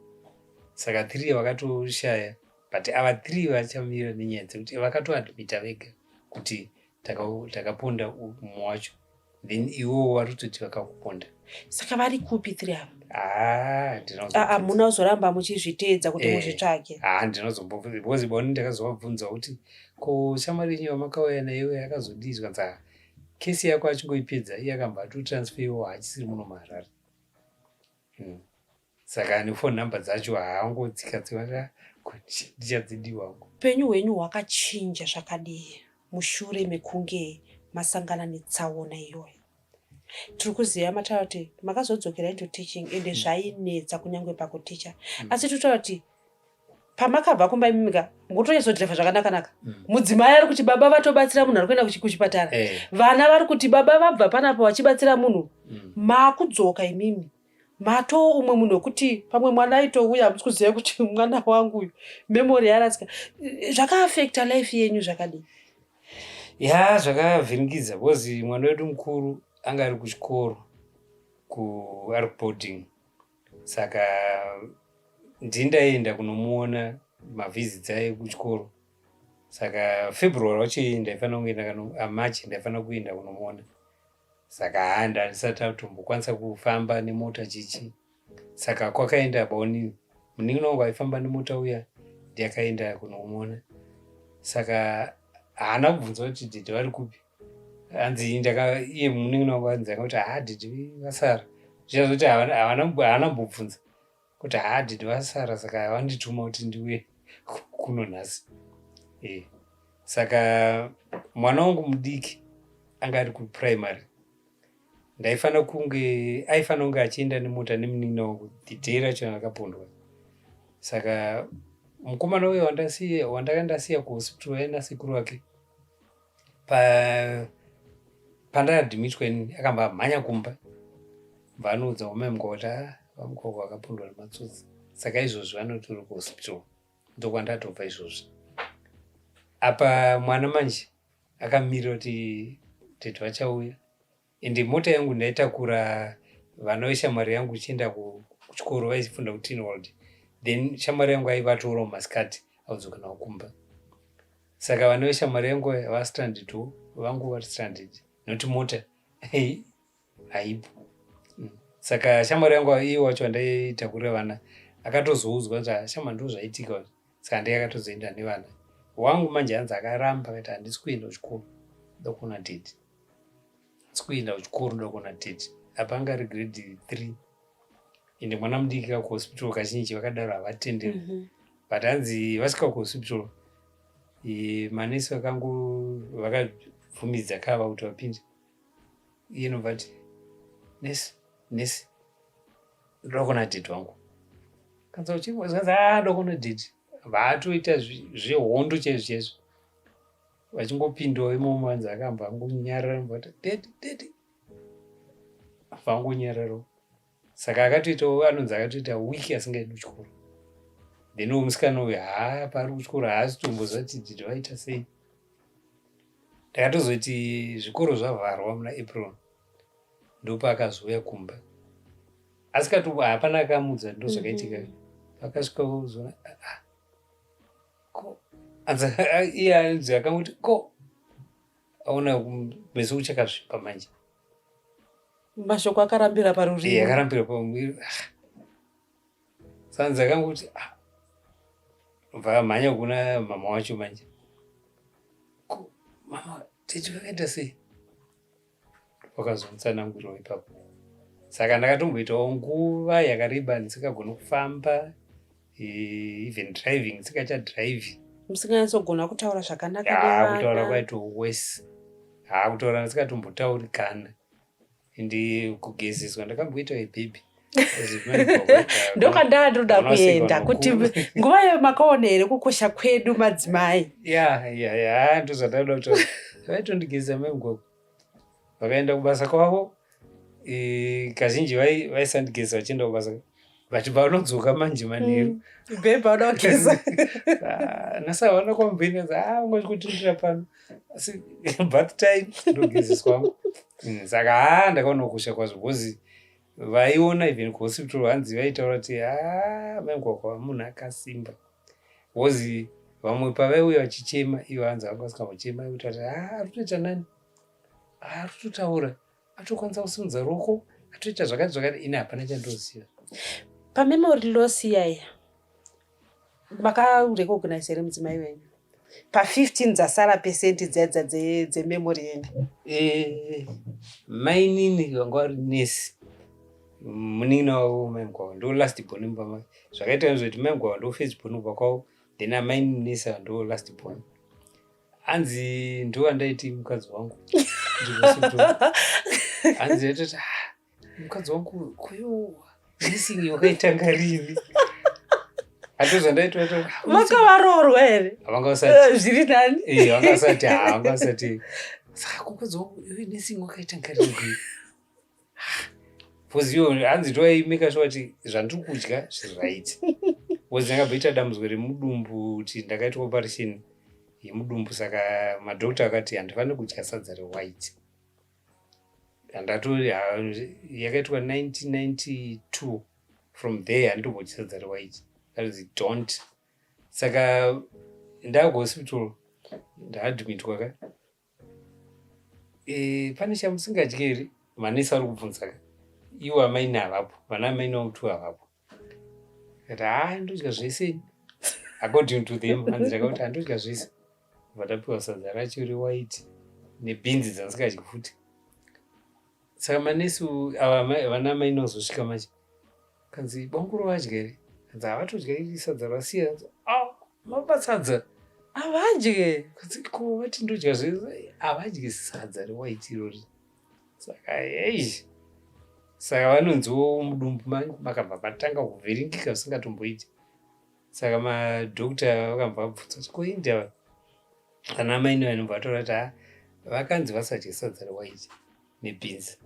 Saka three vakatoshaya, but ava three vachamira nenyaya dzekuti vakatoadmita vega kuti takaponda mumwe wacho, then iwowo vari kutoti vakakuponda. Saka vari kupi three ava? Ah, Aa, muna kuzoramba muchizviteedza kuti muzvitsvake? Ha, ndinozombobvunza because boni ndakazovabvunza kuti, "Ko shamwari yenyu yamakauya naiwe akazodii?" Zvikanzi, "Ah, kesi yako achingoipedza, iye akambva atotransferiwa, haachisiri muno muHarare." Saka nefoni number dzacho haangodzika dzivaka, ndichadzidiwangu. Upenyu hwenyu hwakachinja zvakadii mushure mekunge masangana netsaona iyoyo? Tiri kuziva mataura kuti makazodzokera into teaching, ende zvainetsa kunyange pakuticha, asi tiri kuti pamakabva kumba imimika mukutonyatsodirevha zvakanaka-naka. Mudzimai ari kuti baba vatobatsira munhu ari kuenda kuchipatara. Vana vari kuti baba vabva panapa vachibatsira munhu. Maakudzoka imimi mato umwe munhu wekuti pamwe mwana aitouya, hamusi kuziva kuti mwana wangu uyu memory yarasika. Zvakaafecta life yenyu zvakadii? Ya, zvakavhiringidza because mwana wedu mukuru anga ari kuchikoro, ari kuboarding, saka ndindaenda kunomuona mavisits aye kuchikoro. Saka February wacho iyi ndaifanira kunge March ndaifanira kuenda kunomuona. Saka handa handisati atombokwanisa kufamba nemota chichi, saka kwakaenda baonini, munin'ina wangu aifamba nemota uya, ndiakaenda kunomuona. Saka haana kubvunza kuti dhidhi vari kupi. Hanzi ndaka iye munin'ina wangu hanzi akati, "Ha, dhidhi vasara." Zvichazoti haana kumbobvunza kuti, "Ha, dhidhi vasara, saka vandituma kuti ndiuye kuno nhasi." Saka mwana wangu mudiki anga ari kuprimary, ndaifanira kunge aifanira kunge achienda nemota nemunin'ina wangu the day racho akapondwa. Saka mukomana uyo wandasiya, wandanga ndasiya kuhospital aina sekuru vake, pandaadhimitwa inini, akamba amhanya kumba, bva anoudza wamai mukwa kuti, "Ah, vamukoko vakapondwa nematsotsi." Saka izvozvi vanotori kuhospital, ndokwandatobva izvozvi. Apa mwana manje akamirira kuti tete vachauya, ende mota yangu ndaitakura vana veshamwari yangu ichienda kuchikoro, vaifunda kuTynwald. Then shamwari yangu aivatorawo masikati, audzoka navo kumba. Saka vana veshamwari yangu vastranded, vangu vari stranded nokuti mota haipo. Saka shamwari yangu iye wacho wandaitakura vana akatozoudzwa kuti, "Ah, shama, ndo zvaitika." Saka ndiye akatozoenda nevana wangu. Manje hanzi akaramba, akati, "Handisi kuenda kuchikoro, ndoda kuona dhedhi, handisi kuenda kuchikoro, ndoda kuona dhedhi." Apa anga ari grade 3, ende mwana mudiki kakuhospital kazhinji vakadaro havatenderwi. But hanzi vasvika kuhospital, manesi vakango vakabvumidza kava kuti vapinde. Iye nobva ati, "Nesi, nesi, ndoda kuona dhedhi wangu." Kanza uchinzanzi, "A, ndoda kuona dhedhi." Vaatoita zvehondo chaizvo chaizvo, vachingopindawo imomo. Hanzi akambva angonyarara, vati, "Dhedhi, dhedhi," vangonyararawo. Saka akatoitawo, anonzi akatoita wiki asingaendi kuchikoro. Then uwo musikana uyu, haa, paari kuchikoro haasi tomboziva kuti dhidhi vaita sei. Ndakatozoti zvikoro zvavharwa muna April. Ndopaakazouya kumba, asi kati hapana akamudza ndo zvakaitika. Pakasvika kuzoona, "Ah, ah, ko iye anzi akanguti ko aona meso uchakasvipa manje. Mashoko akarambira parurimi. Akarambira pamuviri. Sanzi akanguti, "Ah." Bva kuna mama wacho manje, "Ko mama, tete vakaita sei?" Wakazomutsanangurirawo ipapo. Saka ndakatomboitawo nguva yakareba ndisingagoni kufamba, even driving ndisingachadhiraivhi. Musinganyatsogona kutaura zvakanaka. Haa, kutaura nevana. Kwaito worse. Haa, kutaura ndisingatombotauri kana. Ende kugezeswa ndakamboita webhebhi. Ndokandaa ndoda kuenda kuti nguva iyo makaona here kukosha kwedu madzimai? Ya, ndozvandaida kutaura. Vaitondigezesa mai Mugwagwa vakaenda kubasa kwavo. Kazhinji vaisandigezesa vachienda kubasa, vachibva vanodzoka manje manheru. Bhebhi vada kugeza. Ah, nhasi havana kwamboenda. Ungachikutindira pano, asi bath time ndogezeswa wangu. Saka haa, ndakaona kukosha kwazvo because vaiona even kuhospital hanzi vaitaura kuti, "Ha, mai Mugwagwa munhu akasimba," because vamwe pavaiuya vachichema, ivo hanzi vanga vasingambochema, kuti ati, "Ha, ari kutoita nani, ari kutotaura, atokwanisa kusimudza ruoko, atoita zvakati zvakati." Ini hapana chandoziva. Pamemory loss iyaya, makarecognize here mudzimai wenyu pa15 dzasara percent dzedza dzememory yenyu? Mainini vanga vari nesi, munin'ina wavo mai Mugwagwa ndo last born mumba mavo. Zvakaita nezvekuti mai Mugwagwa ndo first born kubva kwavo, then amainini nesi ava ndo last born. Hanzi ndo andaiti mukadzi wangu ndiri. Hanzi aitoti, "Ah, mukadzi wangu koyo nursing wakaitanga rini?" Hatozvandaitwa. Vakavaroorwa here? Vanga vasati. Zviri nani. Vanga vasati. Ha, vanga vasati. Saka mukadzi wangu, iwe nursing wakaitanga rini? Because iwo hanzi toaimeka sure kuti zvandiri kudya zviri right, because ndakabvaita dambudziko remudumbu, kuti ndakaitwa operation yemudumbu. Saka madhokta akati handifaniri kudya sadza rewhite. Handato yakaitwa 1992. From there handitombodyi sadza rewhite, kanzi don't. Saka ndakuhospital, ndaadmitwa ka. "Pane chamusingadyi here?" Manesi ari kubvunza ka. Iwo amaini havapo, vana amaini vangu two havapo. Kati, "Ha, ndodya zvese." According to them, hanzi ndakakuti handodya zvese. Vatapiwa sadza racho rewhite nebhinzi dzandisingadyi futi. Saka manesi ava, vana amaini vazosvika manje, kanzi, "Banguro vadya here?" Kanzi, "Havatodya iri sadza rasiya." Kanzi, "A, mapa sadza?" Havadye. Kanzi, "Ko vati ndodya zvese." Havadyi sadza rewhite irori. Saka ei, saka vanonziwo mudumbu mangu makabva matanga kuvhiringika zvisingatomboiti. Saka madhokta vakabva vabvunza kuti ko inda vana amaini vanobva vataura kuti, "Ha, vakanzi vasadye sadza rewhite nebhinzi."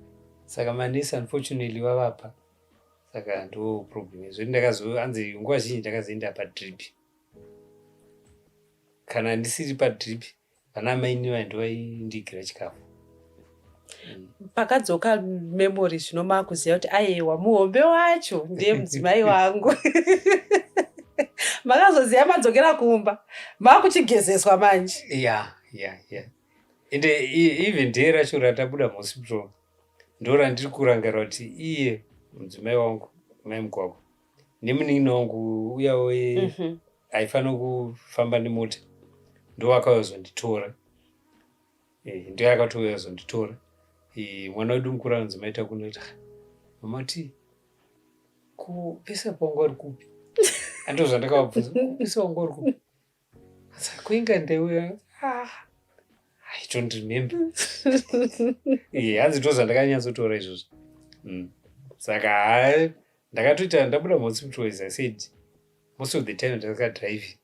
Saka manesi unfortunately vavapa. Saka ndo problem zvoti ndakazo hanzi nguva zhinji ndakazoenda padrip. Kana ndisiri padrip, vana amaini vaya ndovaindigira chikafu. Pakadzoka memory zvino, makuziva kuti aiwa, muhombe wacho ndiye mudzimai wangu, makazoziva madzokera kumba makuchigezeswa manje? Ya, ende even day racho ratabuda muhospital ndo randiri kurangarira kuti iye mudzimai wangu mai Mugwagwa nemunin'ina wangu uya aifanira kufamba nemota ndo akazonditora. Ndiye akatouya azonditora. Mwana wedu mukuru anonzi maita kunoti, "Mama ti ko pese pawanga uri kupi?" Ando zvandakavabvunza, "Pese wanga uri kupi?" Saka kuinga ndeuya, "Ah, I don't remember." Hanzi ndo zvandakanyatsotora izvozvo. Saka ha, ndakatoita ndabuda muhospital, as I said, most of the time ndakadhiraivhi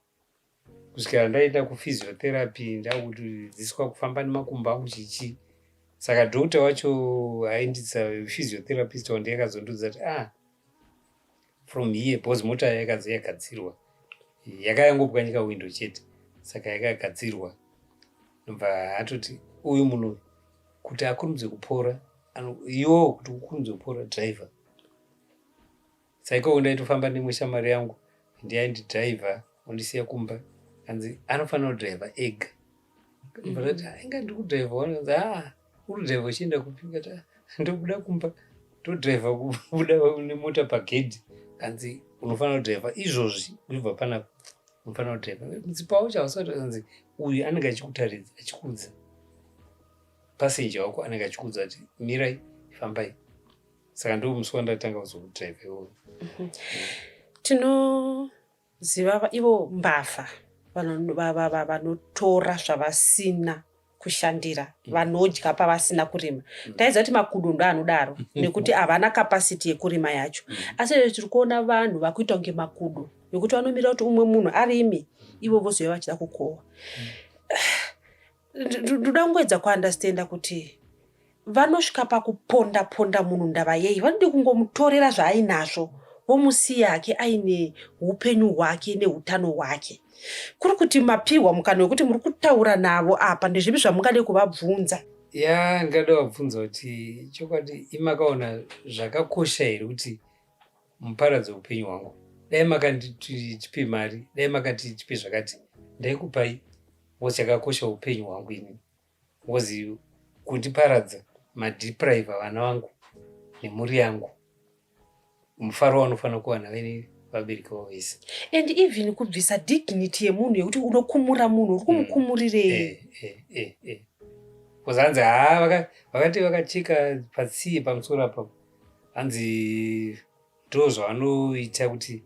kusvikira ndaenda kuphysiotherapy, ndakudzidziswa kufamba nemakumbo angu chichi. Saka dhokta wacho aindisa physiotherapist wandi akazondiudza kuti, "Ah, from here," because mota yakanzi yagadzirwa, yakayangopwanyika window chete, saka yakagadzirwa. Nobva atoti uyu munhu kuti akurumidze kupora. Iwo kuti ukurumidze kupora, driver. Saikoko ndaitofamba nemwe shamwari yangu, ndiyaindidhiraivha ondisiya kumba. Anzi anofanira kudhiraivha ega. Ndati inga ndiri kudhiraivha wani. Anzi haa, uri kudhiraivha uchienda kupi? Ndikati ah, ndobuda kumba ndodhiraivha kubuda nemota pagedhi. Anzi unofanira kudhiraivha izvozvi uchibva panapa, unofanira kudhiraivha mutsipa wacho hausati. Anzi uyu anenge achikutaridza, achikuudza, passenger wako anenge achikuudza kuti mirai, fambai. Saka ndo musi wandatanga kuzodhiraivha iwoyo. Tinoziva ivo mbavha vanotora zvavasina kushandira, vanodya pavasina kurima. Taiziva kuti makudo ndo anodaro nekuti havana capacity yekurima yacho, asi izvo tiri kuona vanhu vakuita kunge makudo nekuti vanomira kuti umwe munhu arime, ivo vozouya vachida kukohwa. Ndoda kungoedza kuunderstanda kuti vanosvika pakuponda ponda munhu ndava yei? Vanode kungomutorera zvaainazvo, vomusiya hake aine upenyu hwake neutano hwake. Kuri kuti mapiwa mukana wekuti muri kutaura navo apa, ndezvipi zvamungade kuvabvunza? Ya, ndingada kuvabvunza kuti chokwadi imakaona zvakakosha here kuti muparadze upenyu hwangu? Dai makanditi tipe mari, dai makati tipe zvakati, ndaikupai, because chakakosha upenyu hwangu ini. Because kundiparadza, madeprive vana vangu nemhuri yangu mufaro wanofanira kuwana vene vabereki vavo vese. And even kubvisa dignity yemunhu, yekuti unokumura munhu, uri kumukumurirei? Because hanzi haa, vakati vakacheka patsiye pamusoro apapo, hanzi ndo zvavanoita kuti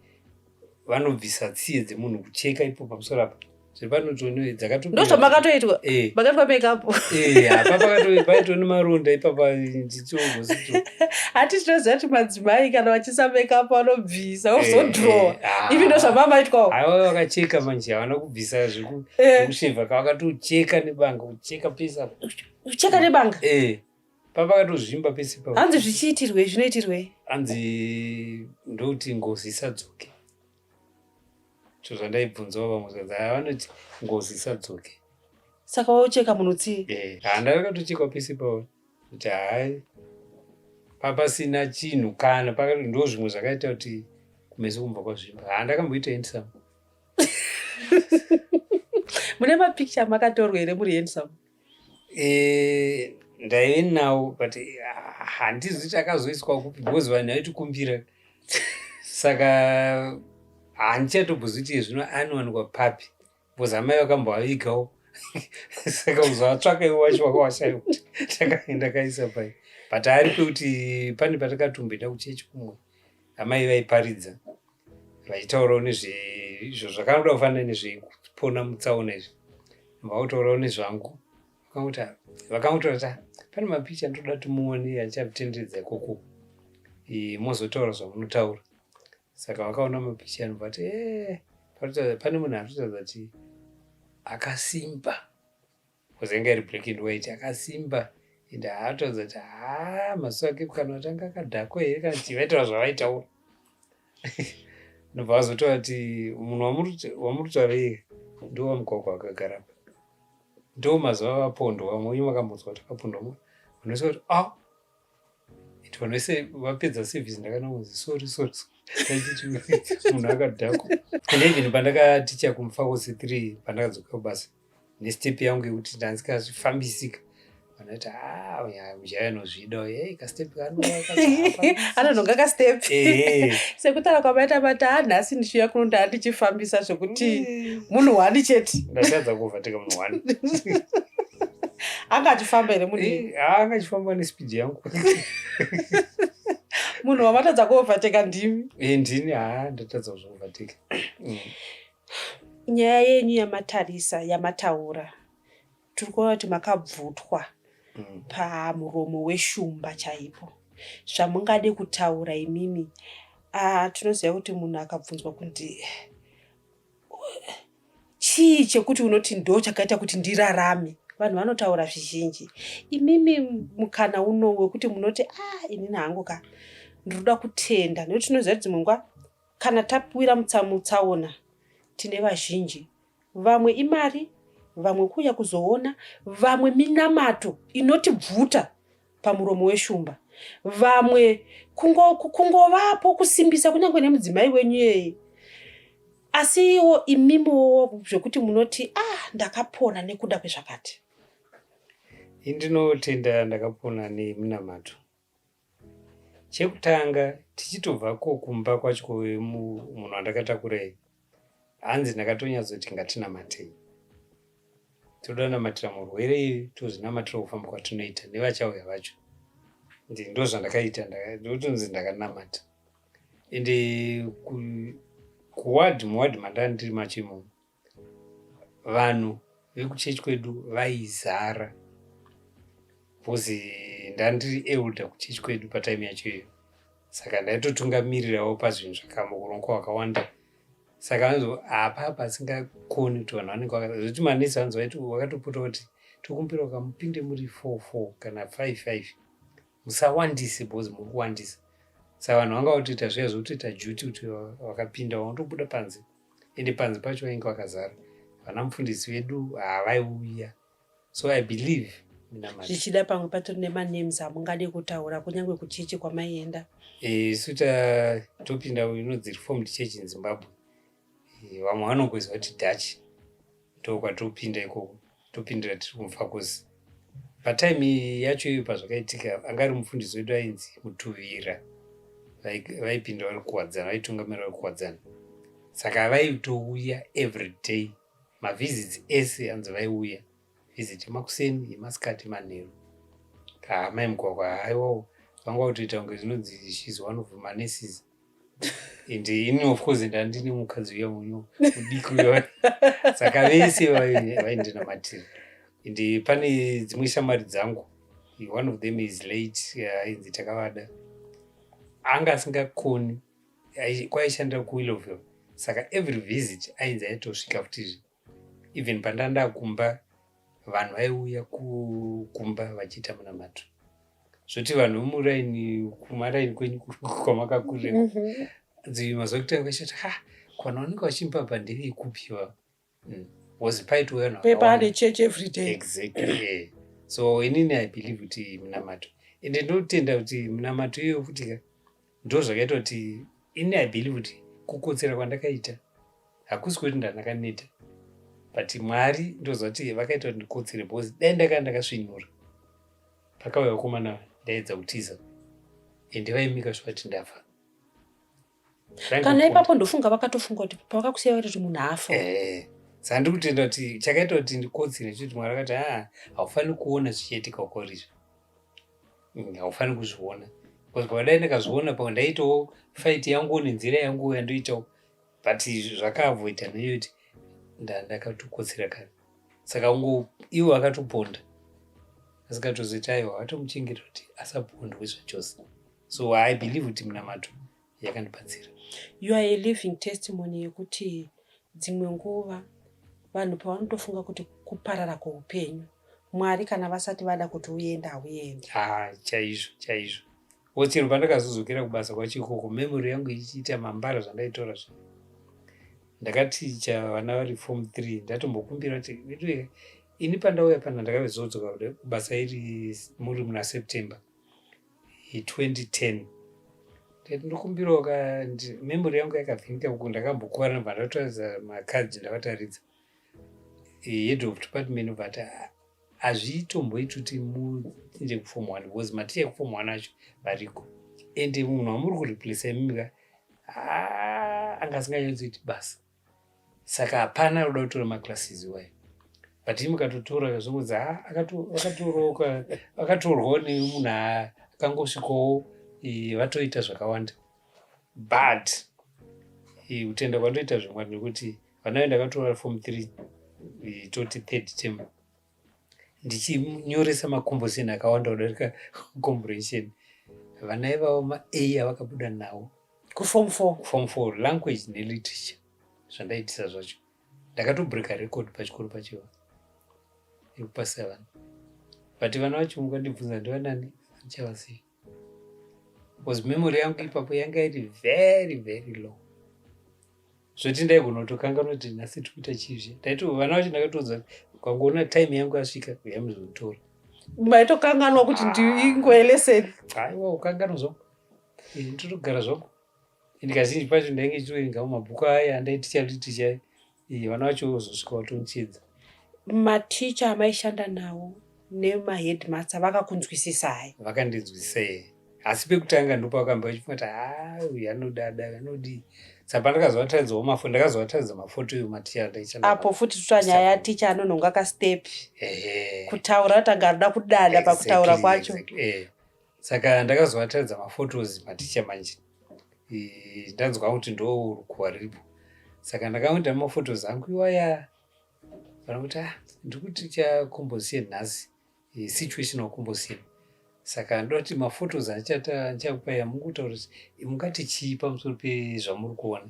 vanobvisa tsiye dzemunhu, kucheka ipo pamusoro apa zviri panotoni dzakato. Ndo zvamakatoitwa? Eh. Makaitwa makeup? Eh, apa paito nemaronda ipapa ndichogosito. Hati tinoziva kuti madzimai kana vachisa makeup vanobvisa, vozodrowa. Ivi ndo zvamamaitwawo? Aiwa, vakacheka manje, havana kubvisa zvekushevha ka, vakatocheka nebanga, kucheka pese apa. Kucheka nebanga? Eh, papakatozvimba pese pa. Hanzi zvichiitirwei? Zvinoitirwei? Hanzi ndokuti ngozi isadzoke. Cho zvandaibvunzawo vamwe, zvanzi aya vanoti ngozi isadzoke. Saka waucheka munhu tsiye? Eh, handa vakatochekwa pese pavo kuti hai, papasina chinhu kana ndo zvimwe zvakaita kuti kumeso kumva kwazvimba. Handakamboita handsome. Mune mapicture makatorwa here muri handsome? Eh, ndaive nawo, but ah, handizi kuti akazoiswa kupi, because vanhu vaitikumbira, saka handichatombozivi kuti zvino anowanikwa papi, because amai vakamboavigawo, saka kuzoatsvaka iwo wacho wakawashaiwa kuti ndakaisa pai. But ari pekuti pane patakatomboenda kuchechi kumwe, amai vaiparidza vachitaurawo nezveizvo zvakanoda kufanana nezvekupona mutsaona izvi, vautaurawo nezvangu. Vakangotaura kuti, "Ah, pane mapicha ndoda kuti muone achatenderedza ikoko, mozotaura zvamunotaura." Saka vakaona mapicha anobva ati, "Eh, pane munhu arikutotaridza kuti akasimba," because yanga iri black and white, akasimba ende haatoratidza kuti haa, maziso ake kana kuti anga akadhakwa here kana kuti vaitaura zvavaitaura. Nobva vazotaura kuti munhu wamuri kutaura iye ndo wamugwagwa akagara apa, ndo mazuva vapondwa. Vamwe venyu makambonzwa kuti akapondwa, vanhu kuti ah, iti vanhu vese vapedza service, ndakana kunzi sorry, sorry, sorry, achiti munhu akadhakwa. And even pandakaticha kuMufakose 3, pandakadzoka kubasa nestep yangu yekuti ndandisingazvifambisika, vanhu vaiti, "Ah, mujaya anozvida, hey, kastep." Anonhonga kastep sekutaura kwamaita mati, "Ha, nhasi ndichiuya kuno ndaa ndichifambisa zvekuti munhu one chete." Ndatadza kuovertake munhu one. Anga achifamba here munhu? Eh, anga achifamba nespeed yangu. Munhu wamatadza kuoverteka ndimi? Eh, ndini. Ha, ndatadza kuzviovertake. Nyaya yenyu yamatarisa, yamataura, tiri kuona kuti makabvutwa pamuromo weshumba chaipo. Zvamungade kutaura imimi? Ah, tinoziva kuti munhu akabvunzwa kuti chii chekuti unoti ndo chakaita kuti ndirarame, vanhu vanotaura zvizhinji. Imimi mukana uno wekuti munoti, "Ah, inini hangu ka ndinoda kutenda," nekuti tinoziva kuti dzimwe nguva kana tapiwira mutsaona tine vazhinji, vamwe imari, vamwe kuuya kuzoona, vamwe minamato inotibvuta. Pamuromo weshumba. Vamwe kungovapo kusimbisa kunyange nemudzimai wenyu iyeye. Asi iwo imimiwo zvekuti munoti, "Ah, ndakapona nekuda kwezvakati." Indinotenda ndakapona nemunamato. Chekutanga, tichitobvako kumba kwacho, munhu wandakatakurai, hanzi ndakatonyatsoti, "Ngatinamatei, toda namatira murwere, tozvinamatira kufamba kwatinoita nevachauya vacho." Ndo zvandakaita, ndotonzi ndakanamata. Ende kuwadhi, muwadhi mandanga ndiri macho imomo, vanhu vekuchechi kwedu vaizara because ndandiri elder kuchechi kwedu patime yacho iyoyo. Saka ndaitotungamirirawo pazvinhu zvakaurongwa hwakawanda. Saka vanzo hapapa asingakoni kuti vanhu vanenge zvokuti manesi vanzi vakatopota kuti, "Tokumbira ukamupinde muri 4 4 kana 5 5, musawandise because muri kuwandisa." Saka vanhu vanga votoita zviya zvokutoita duty kuti vakapinda vanotobuda panze. Ende panze pacho vainge vakazara. Vana mufundisi vedu havaiuya. So I believe minamato. Zvichida pamwe patori nemanames amungade kutaura, kunyange kuchechi kwamaienda? Isu topinda inonzi Reformed Church in Zimbabwe. Vamwe vanongoziva kuti Dutch. Ndokwatopinda ikoko, topindira tiri kuMufakose. Patime yacho iyoyo pazvakaitika, anga ari mufundisi wedu ainzi Mutuvira. Vaipinda vari kuwadzana, vaitungamira vari kuwadzana. Saka vaitouya every day, mavisits ese anzi vaiuya, visit yemakuseni, yemasikati, manheru. Mai Mugwagwa haiwawo, vanga kutoita kunge zvinonzi she's one of manurses. And ini of course ndandine mukadzi uya munyu mudiki uya, saka vese vaindinamatira. And pane dzimwe shamwari dzangu, one of them is late, ainzi Takavada. Anga asingakoni, kwaishandira kuWillowvale, saka every visit ainzi aitosvika futizve. Even pandanda kumba, vanhu vaiuya kumba vachiita munamato, zvoti vanhu vemuraini, kumaraini kwenyu kwamakakurira, mazuva ekutanga vachiti, "Ha, kwana vanenge vachimbabva ndevekupiwa?" Was paitouya vanhu Pepane church every day. Exactly, yeah. So inini I believe kuti munamato, ende ndinotenda kuti munamato iyoyo futi ka ndo zvakaita kuti ini I believe kuti kukotsera kwandakaita hakusi kuti ndandakaneta, but Mwari ndoziva kuti vakaita kuti ndikotsere, because dai ndakanga ndakasvinura pakauya vakomana, ndaedza kutiza, ende vaimika sure kuti ndafa. Kana ipapo ndofunga vakatofunga kuti pavakakusiya vaitoti munhu afa. Saka ndiri kutenda kuti chakaita kuti ndikotsere chekuti Mwari akati, "Aa, haufaniri kuona zvichiitika ukorizvo. Haufaniri kuzviona," because pakadai ndakazviona, pamwe ndaitawo fight yangu nenzira yangu yandoitawo, but zvakaavoida neyo kuti ndakatokotsera kare. Saka ungo ivo vakatoponda asikatozoita, aiwa, vatomuchengeta kuti asapondwe zvachose. So I believe kuti munamato yakandibatsira. You are a living testimony yekuti dzimwe nguva vanhu pavanotofunga kuti kuparara kweupenyu, Mwari kana vasati vada kuti uende, hauendi. Ha, chaizvo chaizvo. Wochero pandakazozokera kubasa kwacho ikoko, memory yangu ichiita mambara zvandaitora zvo, ndakaticha vana vari form 3. Ndatombokumbira kuti, "Veduwe, ini pandauya pana," ndakazodzoka kubasa iri muri muna September 2010, ndati, "Ndokumbirawo ka, memory yangu yakavhinika uku, ndakambokuvara." Ndobva ndatoratidza makadhi, ndavataridza. Head of department obva ati, "Hazvitomboiti kuti muinde kuform 1 because maticha ekuform 1 acho variko, ende munhu wamuri kureplace imimi ka anga asinganyatsoiti basa, saka hapana kuda kutora maclasses iwayo. But imi mukatotora, zvongonzi akatorwawo nemunhu akangosvikawo, vatoita zvakawanda." But kutenda kwandoita zvimwari nekuti vana ve ndakatora form 3, toti third term, ndichinyoresa macomposition akawanda kudarika comprehension, vana ivavo maA avakabuda nawo. Kuform 4? Form 4, language neliterature. Zvandaitisa zvacho, ndakatobreaka record pachikoro pachiva yekupasisa vana. But vana vacho mukandibvunza ndivanani, handichavazivi because memory yangu ipapo yanga iri very very low, zvoti ndaigona kutokanganwa kuti nhasi tiri kuita chii. Zve ndaito vana vacho ndakatoudza, "Ukangoona time yangu yasvika, uyai muzotora." Maitokanganwa kuti ndiinguva yelesson? Aiwa, ukanganwa zvangu. Ndotogara zvangu. Ende kazhinji pacho ndainge ndichitoverengawo mabhuku aya andaiticha nditicha, vana vacho vozosvika vatondichedza. Maticha amaishanda nawo nemaheadmaster vakakunzwisisai? Vakandinzwisisa, iye. Asi pekutanga ndopavakamba vachifunga kuti, "Ha, uyu anodada, anodii." Saka pandakazovatadzawo mafo, ndakazovatadza mafoto iwo maticha andaishanda. Apo futi totora nyaya yaticha anonhonga kastep kutaura kuti anga arida kudada pakutaura kwacho. Saka ndakazovatadza maphotos maticha manje. Ndanzwa kuti ndo rukuwa riripo, saka ndakangoita maphotos angu iwaya. Vana kuti, "Ah, ndiri kuticha composition nhasi, situational composition, saka ndoda kuti maphotos andichata ndichakupai amungutaura kuti mungati chii pamusoro pezvamuri kuona."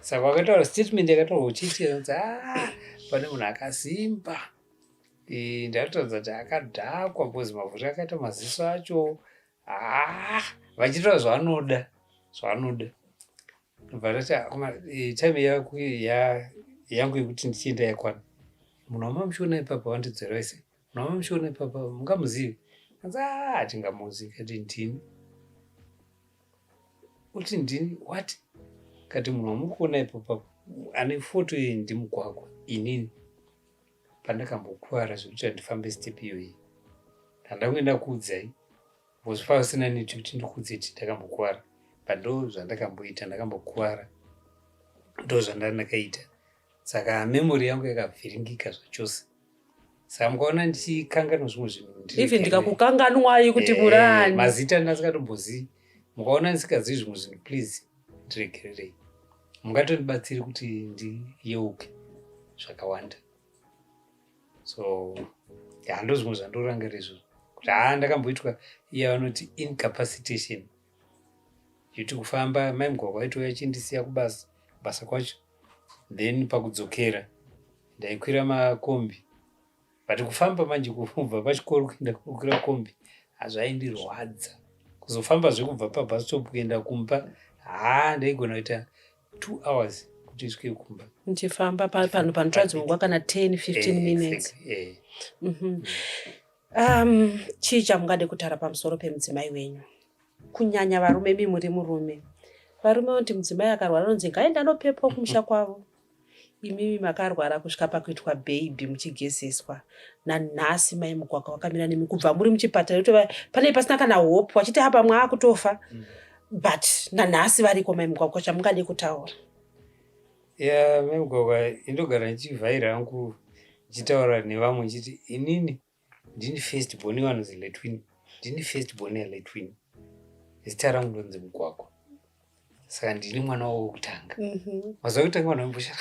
Saka vakataura statement yakataurwa uchichi anzi, "Ah, pane munhu akasimba." Ndatoratidza kuti akadhakwa because mavhuri akaita maziso acho, ah, vachitaura zvavanoda zvavanoda. Ndobva ndati, "Time yangu yekuti ndichienda yakwana. Munhu wamamuchiona ipapa, wandidzora wese, munhu wamamuchiona ipapa mungamuzivi?" Anzi, "A, hatingamuzivi." Kati, "Ndini." Uti, "Ndini what?" Kati, "Munhu wamuri kuona ipapa ane foto iyi ndiMugwagwa inini. Pandakambokuvara zvekuti handifambe step iyoyi, handangoenda kuudzai because pasina need kuti ndikuudze kuti ndakambokuvara, but ndo zvandakamboita, ndakambokuvara, ndo zvandandakaita. Saka memory yangu yakavhiringika zvachose. Saka mukaona ndichikanganwa zvimwe zvinhu, Even ndikakukanganwai kuti murani. Mazita ndasikatombozivi. Mukaona ndisingazivi zvimwe zvinhu, please ndiregererei. Mungatondibatsiri kuti ndiyeuke zvakawanda. So ya, ndo zvimwe zvandorangarira izvozvo, kuti haa, ndakamboitwa iya vanoti incapacitation yekuti kufamba, mai Mugwagwa vaitouya chindisiya kubasa, kubasa kwacho, then pakudzokera ndaikwira makombi, but kufamba manje kubva pachikoro kuenda kukwira kombi hazvaindirwadza. Kuzofambazve kubva pabus stop kuenda kumba, haa, ndaigona kuita 2 hours kuti isvike kumba. Muchifamba panhu panotora dzimwe nguva kana 10 15 minutes. Exactly. Chii chamungade kutaura pamusoro pemudzimai wenyu, kunyanya varume? Mi muri murume, varume vanoti mudzimai akarwara anonzi ngaenda anopepwa kumusha kwavo. Imimi makarwara kusvika pakuitwa bheyibhi, muchigezeswa, nanhasi mai Mugwagwa wakamira nemi kubva muri muchipatara, kuti pane pasina kana hope, vachiti apa mwaakutofa, but nanhasi variko mai Mugwagwa. Chamungade kutaura? Ya, mai Mugwagwa indogara ndichivhaira hangu, ndichitaura nevamwe ndichiti inini ndini first born, vanonzi Letwin, ndini first born yaLetwin. Zita rangu ndonzi Mugwagwa, saka ndini mwana wavo wekutanga. Mazuva ekutanga vanhu vamboshara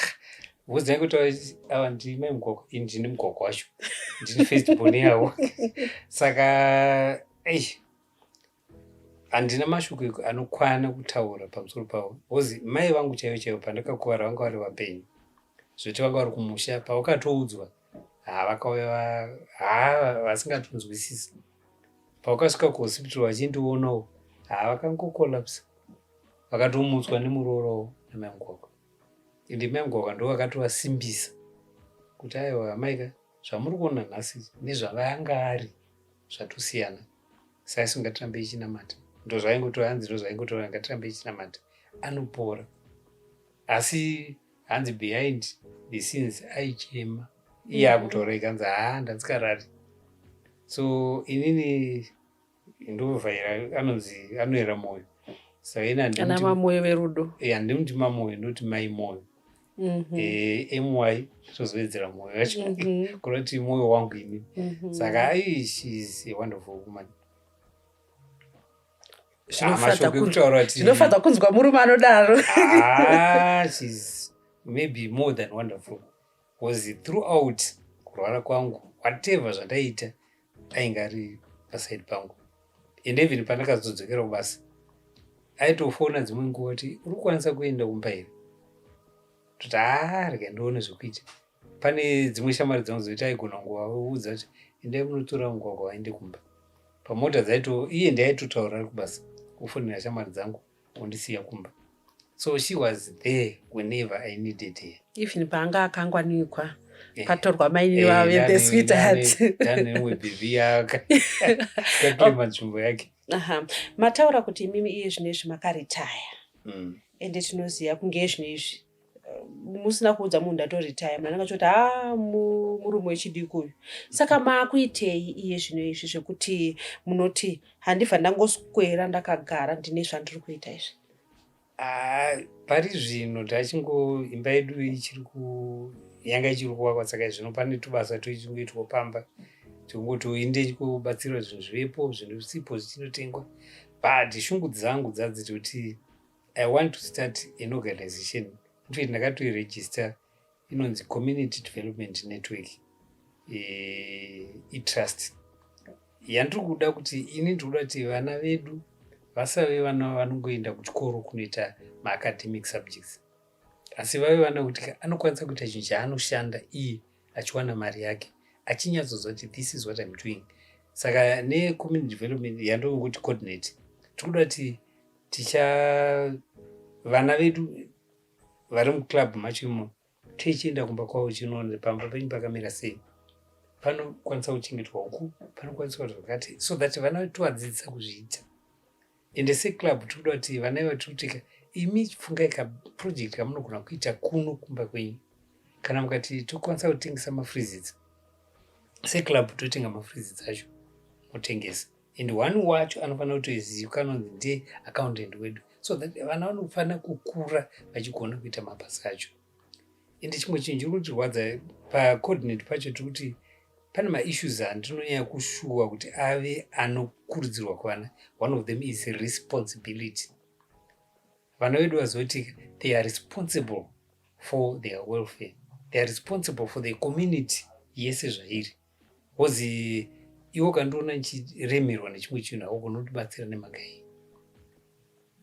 vodzai kuti ava ndimai Mugwagwa, ini ndini Mugwagwa wacho, ndini first born yavo. Saka ei, handina mashoko anokwana kutaura pamusoro pavo, because mai vangu chaivo chaivo pandakakuvara vanga vari vapenyu, zvoti vanga vari kumusha. Pavakatoudzwa, ha, vakauya, ha, vasingatonzwisisi. Pavakasvika kuhospital vachindionawo, ha, vakangocollapsa, vakatomutswa nemuroora namai Mugwagwa. Ende mai Mugwagwa ndo vakatovasimbisa kuti, "Aiwa amaika, zvamuri kuona nhasi nezvavanga ari zvatosiyana, saka isu ngatirambe ichinamata." Ndo zvaingotora, hanzi ndo zvaingotora, "Ngatirambe ichinamata, anopora." Asi hanzi behind the scenes aichema iye akutaura ikanzi, "Haa, ndanzikarari." So inini ndovhaira anonzi anoyera mwoyo, saka ini Ana mamoyo verudo. Handimuti mamoyo, ndoti mai moyo. My tozowedzera mwoyo wacho, kureva mwoyo wangu ini. Saka ai, she is a wonderful woman. Mashoko ekutaura kuti Zvinofadza kunzwa murume anodaro. Ah, she's maybe more than wonderful, because throughout kurwara kwangu, whatever zvandaiita, ainge ari paside pangu. And even pandakazodzokera kubasa, aitofona dzimwe nguva kuti, "Uri kukwanisa kuenda kumba here?" Toti, "Haa, rega ndione zvekuita." Pane dzimwe shamwari dzangu dzoiti aigona kungovaudza kuti, "Endai munotora Mugwagwa vaende kumba," pamota dzaito. Iye ndiaitotaura ari kubasa, kufonera shamwari dzangu, ondisiya kumba. So she was there whenever I needed her. Even paanga akangwanikwa. Patorwa mainini vave the sweetheart. Neimwe bhebhi yakaclaima nzvimbo yake. Aha. Mataura kuti imimi iye zvino izvi makaretire. Ende tinoziva kunge zvino izvi musina kuudza munhu ndatoretire, munhu anenge achiti, "Ha, murume wechidiki uyu." Saka maakuitei iye zvino izvi zvekuti munoti, "Handibva ndangoswera ndakagara, ndine zvandiri kuita izvi"? Ah, pari zvino tachingo imba yedu ichiri ku yanga ichiri kuvakwa, saka zvino pane tubasa tuichingoitwa pamba, tikungoti inde kubatsira zvinhu zvivepo, zvinhu zvisipo zvichinotengwa. But shungu dzangu dzadziti kuti I want to start an organization. Infact, ndakatoiregister, inonzi Community Development Network, itrust yandiri kuda kuti ini ndiri kuda kuti vana vedu vasave vana vanongoenda kuchikoro kunoita maacademic subjects, asi vave vana kuti anokwanisa kuita chinhu chaanoshanda iye achiwana mari yake, achinyatsoziva kuti this is what I'm doing. Saka necommunity development yandongoti coordinate, tiri kuda kuti ticha vana vedu vari muclub macho imo, tichienda kumba kwavo, chinoona pamba penyu pakamira sei, panokwanisa kuchengetwa huku, panokwanisa kuita zvakati, so that vana tovadzidzisa kuzviita. Ende seclub tiri kuda kuti vana iva tiri kutika imi fungai kaproject kamunogona kuita kuno kumba kwenyu. Kana mukati tokwanisa kutengesa mafreezits, seclub totenga mafreezits acho, motengesa, and one wacho anofanira kutozivikanwa kunzi ndiye accountant wedu, so that vana vanofanira kukura vachigona kuita mabasa acho. Ende chimwe chinhu chiri kutirwadza pacoordinate pacho, tiri kuti pane maissues andinonyanya kushuwa kuti ave anokurudzirwa kuvana. One of them is responsibility. Vana vedu vazoti they are responsible for their welfare, they are responsible for the community yese zvairi, because iwo kandiona nchiremerwa nechimwe chinhu, haugoni kutibatsira nemhaka iyi.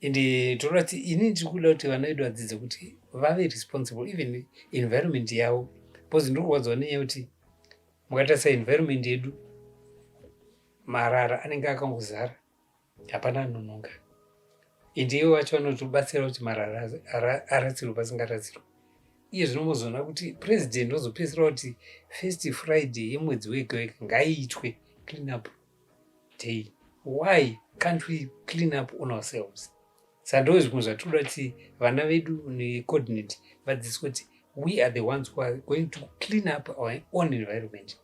Ende toda kuti ini ndiri kuda kuti vana vedu vadzidze kuti vave responsible, even environment yavo, because ndiri kurwadziwa nenyaya yekuti mukatarisa environment yedu, marara anenge akangozara, hapana anononga. Ende ivo vacho vanotobatsira kuti marara arasirwe pasingaratsirwe. Iye zvino mozoona kuti president wazopedzisira kuti first Friday yemwedzi wega wega ngaiitwe clean up day. Why can't we clean up on ourselves? Saka ndo zvimwe zvatinoda kuti vana vedu necoordinate vadzidziswe kuti we are the ones who are going to clean up our own environment.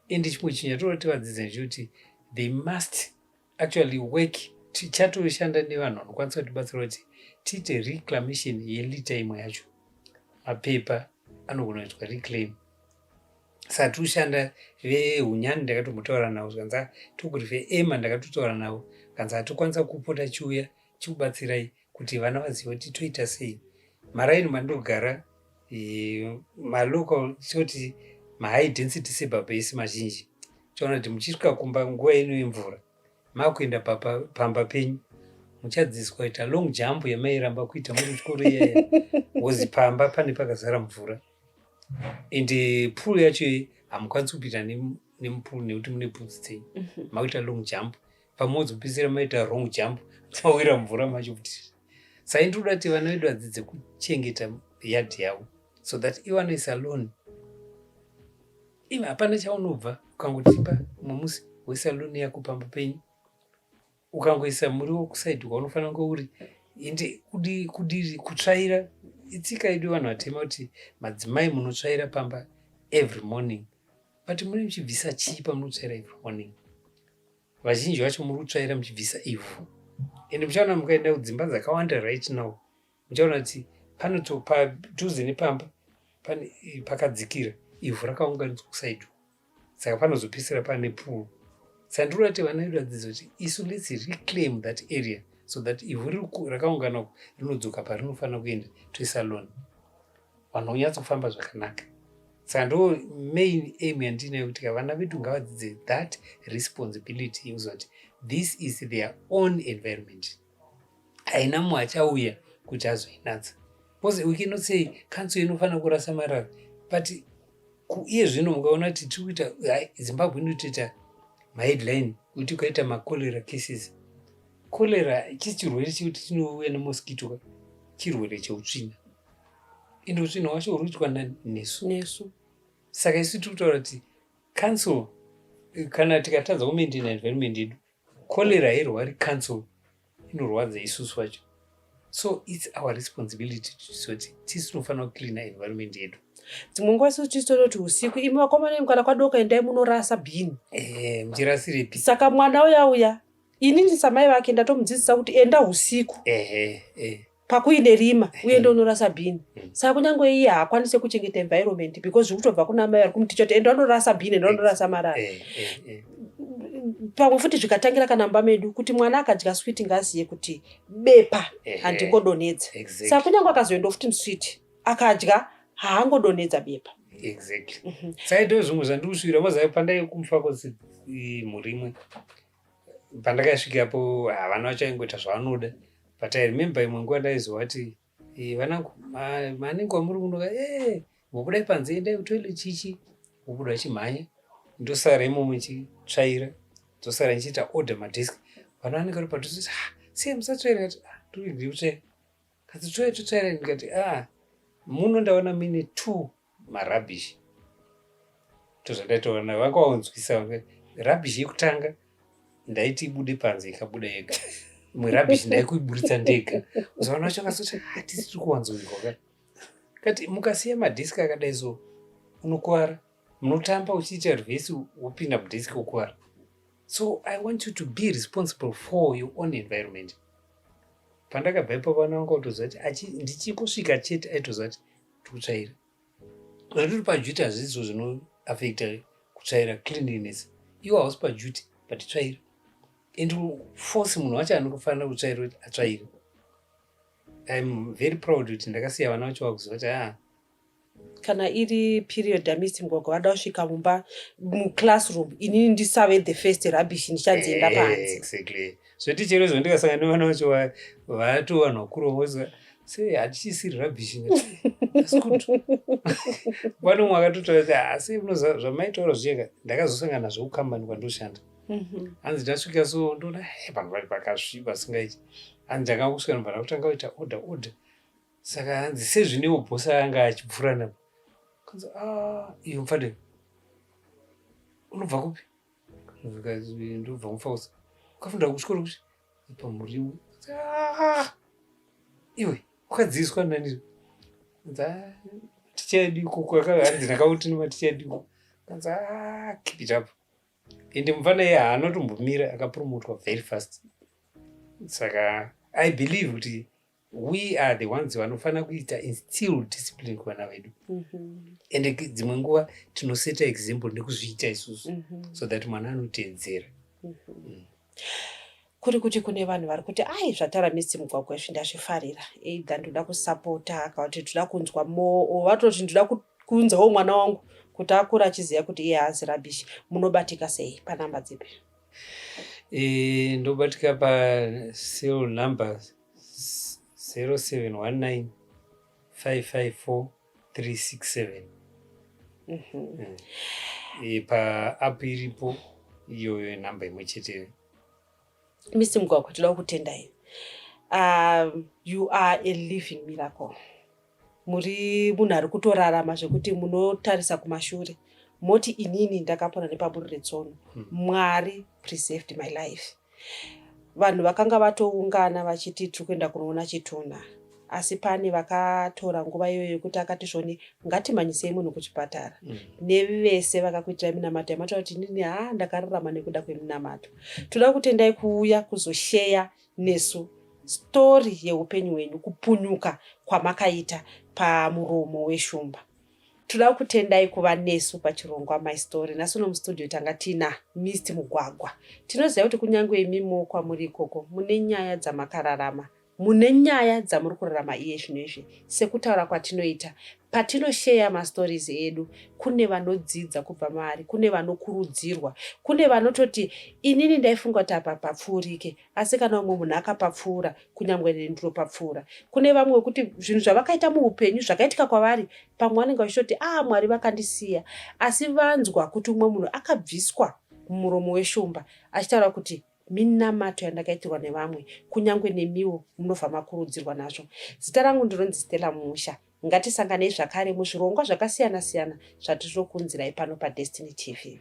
And chimwe chinhu chatoda kuti vadzidze ndechekuti they must actually work. Tichatoshanda nevanhu vanokwanisa kutibatsira kuti tiite reclamation yelitter imwe yacho, mapepa anogona kuitwa reclaim. Saka tiri kushanda vehunyani, ndakatombotaura navo, zvikanzi tokuti veema, ndakatotaura navo, kanzi hatokwanisa kupota chiuya chikubatsirai kuti vana vazive kuti toita sei. Maraini mandogara, malocal, toti mahigh density suburb ese mazhinji, toona kuti muchisvika kumba nguva ino yemvura, makuenda pamba penyu, muchadzidziswa kuita long jump yamairamba kuita muri kuchikoro iyaya, because pamba pane pakazara mvura. Ende pool yacho hamukwanisi kupinda nemupool nekuti mune boots dzenyu. Makuita long jump, pamozopedzisira maita wrong jump, mawira mvura macho kuti. Saka ndinoda kuti vana vedu vadzidze kuchengeta yard yavo, so that iwane lawn. Ive hapana chaunobva ukangotipa mumwe musi wesalon yako pamba penyu, ukangoisa muriwo kuside kwaunofanira kunge uri. Ende kudiri kutsvaira, itsika yedu vanhu vatema kuti madzimai munotsvaira pamba every morning, but mune muchibvisa chii pamunotsvaira every morning? Vazhinji vacho muri kutsvaira muchibvisa ivhu. Ende muchaona mukaenda kudzimba dzakawanda right now, muchaona kuti panoto padhuze nepamba pane pakadzikira, ivhu rakaunganidzwa kuside, saka panozopisira pane pool. Saka ndiri kuda kuti vana vedu vadzidze kuti isu let's reclaim that area, so that ivhu rakaungana rinodzoka parinofanira kuenda, toisa lawn, vanhu vonyatsofamba zvakanaka. Saka ndo main aim yandinayo, kuti vana vedu ngavadzidze that responsibility yekuziva kuti this is their own environment, haina mumwe achauya kuti azoinatsa, because we cannot say council inofanira kurasa marara, but iye zvino mukaona kuti tiri kuita, Zimbabwe inotoita maheadline kuti ukaita macholera cases. Cholera chisi chirwere chekuti chinouya nemosquito, chirwere cheutsvina. Ende utsvina hwacho huri kuitwa nesu. Nesu. Saka isu tiri kutaura kuti council, kana tikatadza kumaintaina environment yedu, cholera hairwari council, inorwadza isusu vacho. So it's our responsibility kuti tisu tinofanira kucleana environment yedu. Dzimwe nguva isusu tisu tototi usiku, imi vakomana imi, kana kwadoka endai munorasa bhini. Muchirasirepi? Saka mwana uya uya, inini samai vake ndatomudzidzisa kuti enda usiku pakuine rima, uende unorasa bhini. Saka kunyange iye haakwanisi kuchengeta environment because zviri kutobva kuna mai vari kumuticha kuti enda unorasa bhini, enda unorasa marara. Pamwe futi zvikatangira kana mumba medu, kuti mwana akadya switi ngaaziye kuti bepa handingodonhedza. Saka kunyange akazoenda futi muswiti akadya, haangodonhedza bepa. Exactly. Saka ndo zvimwe zvandiri kusvira maziva pandai kuMufakose, mhuri imwe pandakasvikapo, havana vachaingoita zvavanoda, but I remember imwe nguva ndaizova kuti, "Vanangu, manenge wamuri kunoka, vobudai panze, endai kutoilet." Chichi vobuda vachimhanya, ndosara imomo ndichitsvaira, ndosara ndichiita order madesk. Vana vanenge vari padhuze, "Ah, sei musatsvaira?" Kati, "Ah, ndiri kutsvaira." Kati, "Tsvaira, totsvaira." Ndikati, "Ah, muno ndaona muine two marubbish." Tozvandaitaura navo, vanga vaunzwisa. Rubbish yekutanga ndaiti ibude panze, ikabuda yega. Imwe rubbish ndaikuiburitsa ndega. Uzaona vacho vakazoti, "Hatisi tiri kuwanzoirwa ka." Kati, "Mukasiya madesk akadai so, unokuvara. Munotamba uchiita reverse, wopinda mudesk, wokuvara. So I want you to be responsible for your own environment." Pandakabva ipapo, vana vanga kutoziva kuti ndichingosvika chete aitoziva kuti tikutsvaira. Zvatiri paduty hazvisizo zvinoaffecta kutsvaira cleanliness. Iwo hausi paduty, but tsvaira and force munhu wacho anofanira kutsvaira kuti atsvaire. I'm very proud kuti ndakasiya vana vacho vakuziva kuti aa. Kana iri period yaMr Mugwagwa vada kusvika mumba, muclassroom, inini ndisave the first rubbish ndichanzienda panze. Exactly. Zvoti chero izvo ndikasangana nevana vacho vatova vanhu vakuru, voziva sei hatichisiri rubbish. That's good. Pane umwe akatotaura kuti, "Asi munoziva zvamaitaura zviyeka, ndakazosangana nazvo kukambani kwandoshanda." Hanzi ndasvika so, ndoona vanhu vari pakasviba singaiti. Hanzi ndakanga kusvika, ndobva ndakutanga kuita order, order. Saka hanzi sezvinewo bhosi anga achipfuura napo, kanzi, "Ah, iyo mufadeni, unobva kupi?" "Ndobva muFausa." "Ukafunda kuchikoro kuchi?" "PaMuriwo." "Ah, iwe wakadzidziswa nani?" "Ticha yedu ikoko." Hanzi ndakauti nematicha edu ikoko. Kanzi, "Ah, keep it up." Ende mufana iye haana kutombomira, akapromotwa very fast. Saka I believe kuti we are the ones vanofanira kuita instill discipline kuvana vedu. Ende dzimwe nguva tinoseta example nekuzviita isusu, so that mwana anoteedzera. Kuri kuti kune vanhu vari kuti, "Ai, zvataura Mr Mugwagwa izvi ndazvifarira. Either ndoda kusapota kana kuti ndoda kunzwa more, or vatoti ndoda kuunzawo mwana wangu kuti akure achiziva kuti iye haazi rubbish," munobatika sei, panhamba dzipi? Ndobatika pacell number 0719 554 367. Paapp iripo iyoyo namba imwe cheteyo. Mr Mugwagwa, toda kukutendai. You are a living miracle. Muri munhu ari kutorarama zvekuti munotarisa kumashure moti, "Inini ndakapona nepaburi retsono. Mwari preserved my life." Vanhu vakanga vatoungana vachiti tiri kuenda kunoona chitunha, asi pane vakatora nguva iyoyo yekuti akati zvoni, ngatimhanyisei munhu kuchipatara. Nevese vakakuitirai minamato yamataura kuti inini ha ndakararama nekuda kweminamato. Toda kutendai kuuya kuzosheya nesu story yeupenyu hwenyu, kupunyuka kwamakaita pamuromo weshumba. Toda kutendai kuva nesu pachirongwa My Story. Nhasi uno mustudio tanga tina Mr Mugwagwa. Tinoziva kuti kunyange imimo kwamuri ikoko mune nyaya dzamakararama, mune nyaya dzamuri kurarama iye zvino izvi. Sekutaura kwatinoita patinosheya mastories edu, kune vanodzidza kubva maari, kune vanokurudzirwa, kune vanototi, "Inini ndaifunga kuti apa papfuurike, asi kana umwe munhu akapapfuura, kunyange neni ndinopapfuura." Kune vamwe vekuti zvinhu zvavakaita muupenyu, zvakaitika kwavari, pamwe vanenge vachitoti, "A, Mwari vakandisiya," asi vanzwa kuti umwe munhu akabviswa mumuromo weshumba achitaura kuti minamato yandakaitirwa nevamwe, kunyange nemiwo munobva makurudzirwa nazvo. Zita rangu ndinonzi Stella Musha. Ngatisanganei zvakare muzvirongwa zvakasiyana-siyana zvatiri kuunzirai pano paDestiny TV.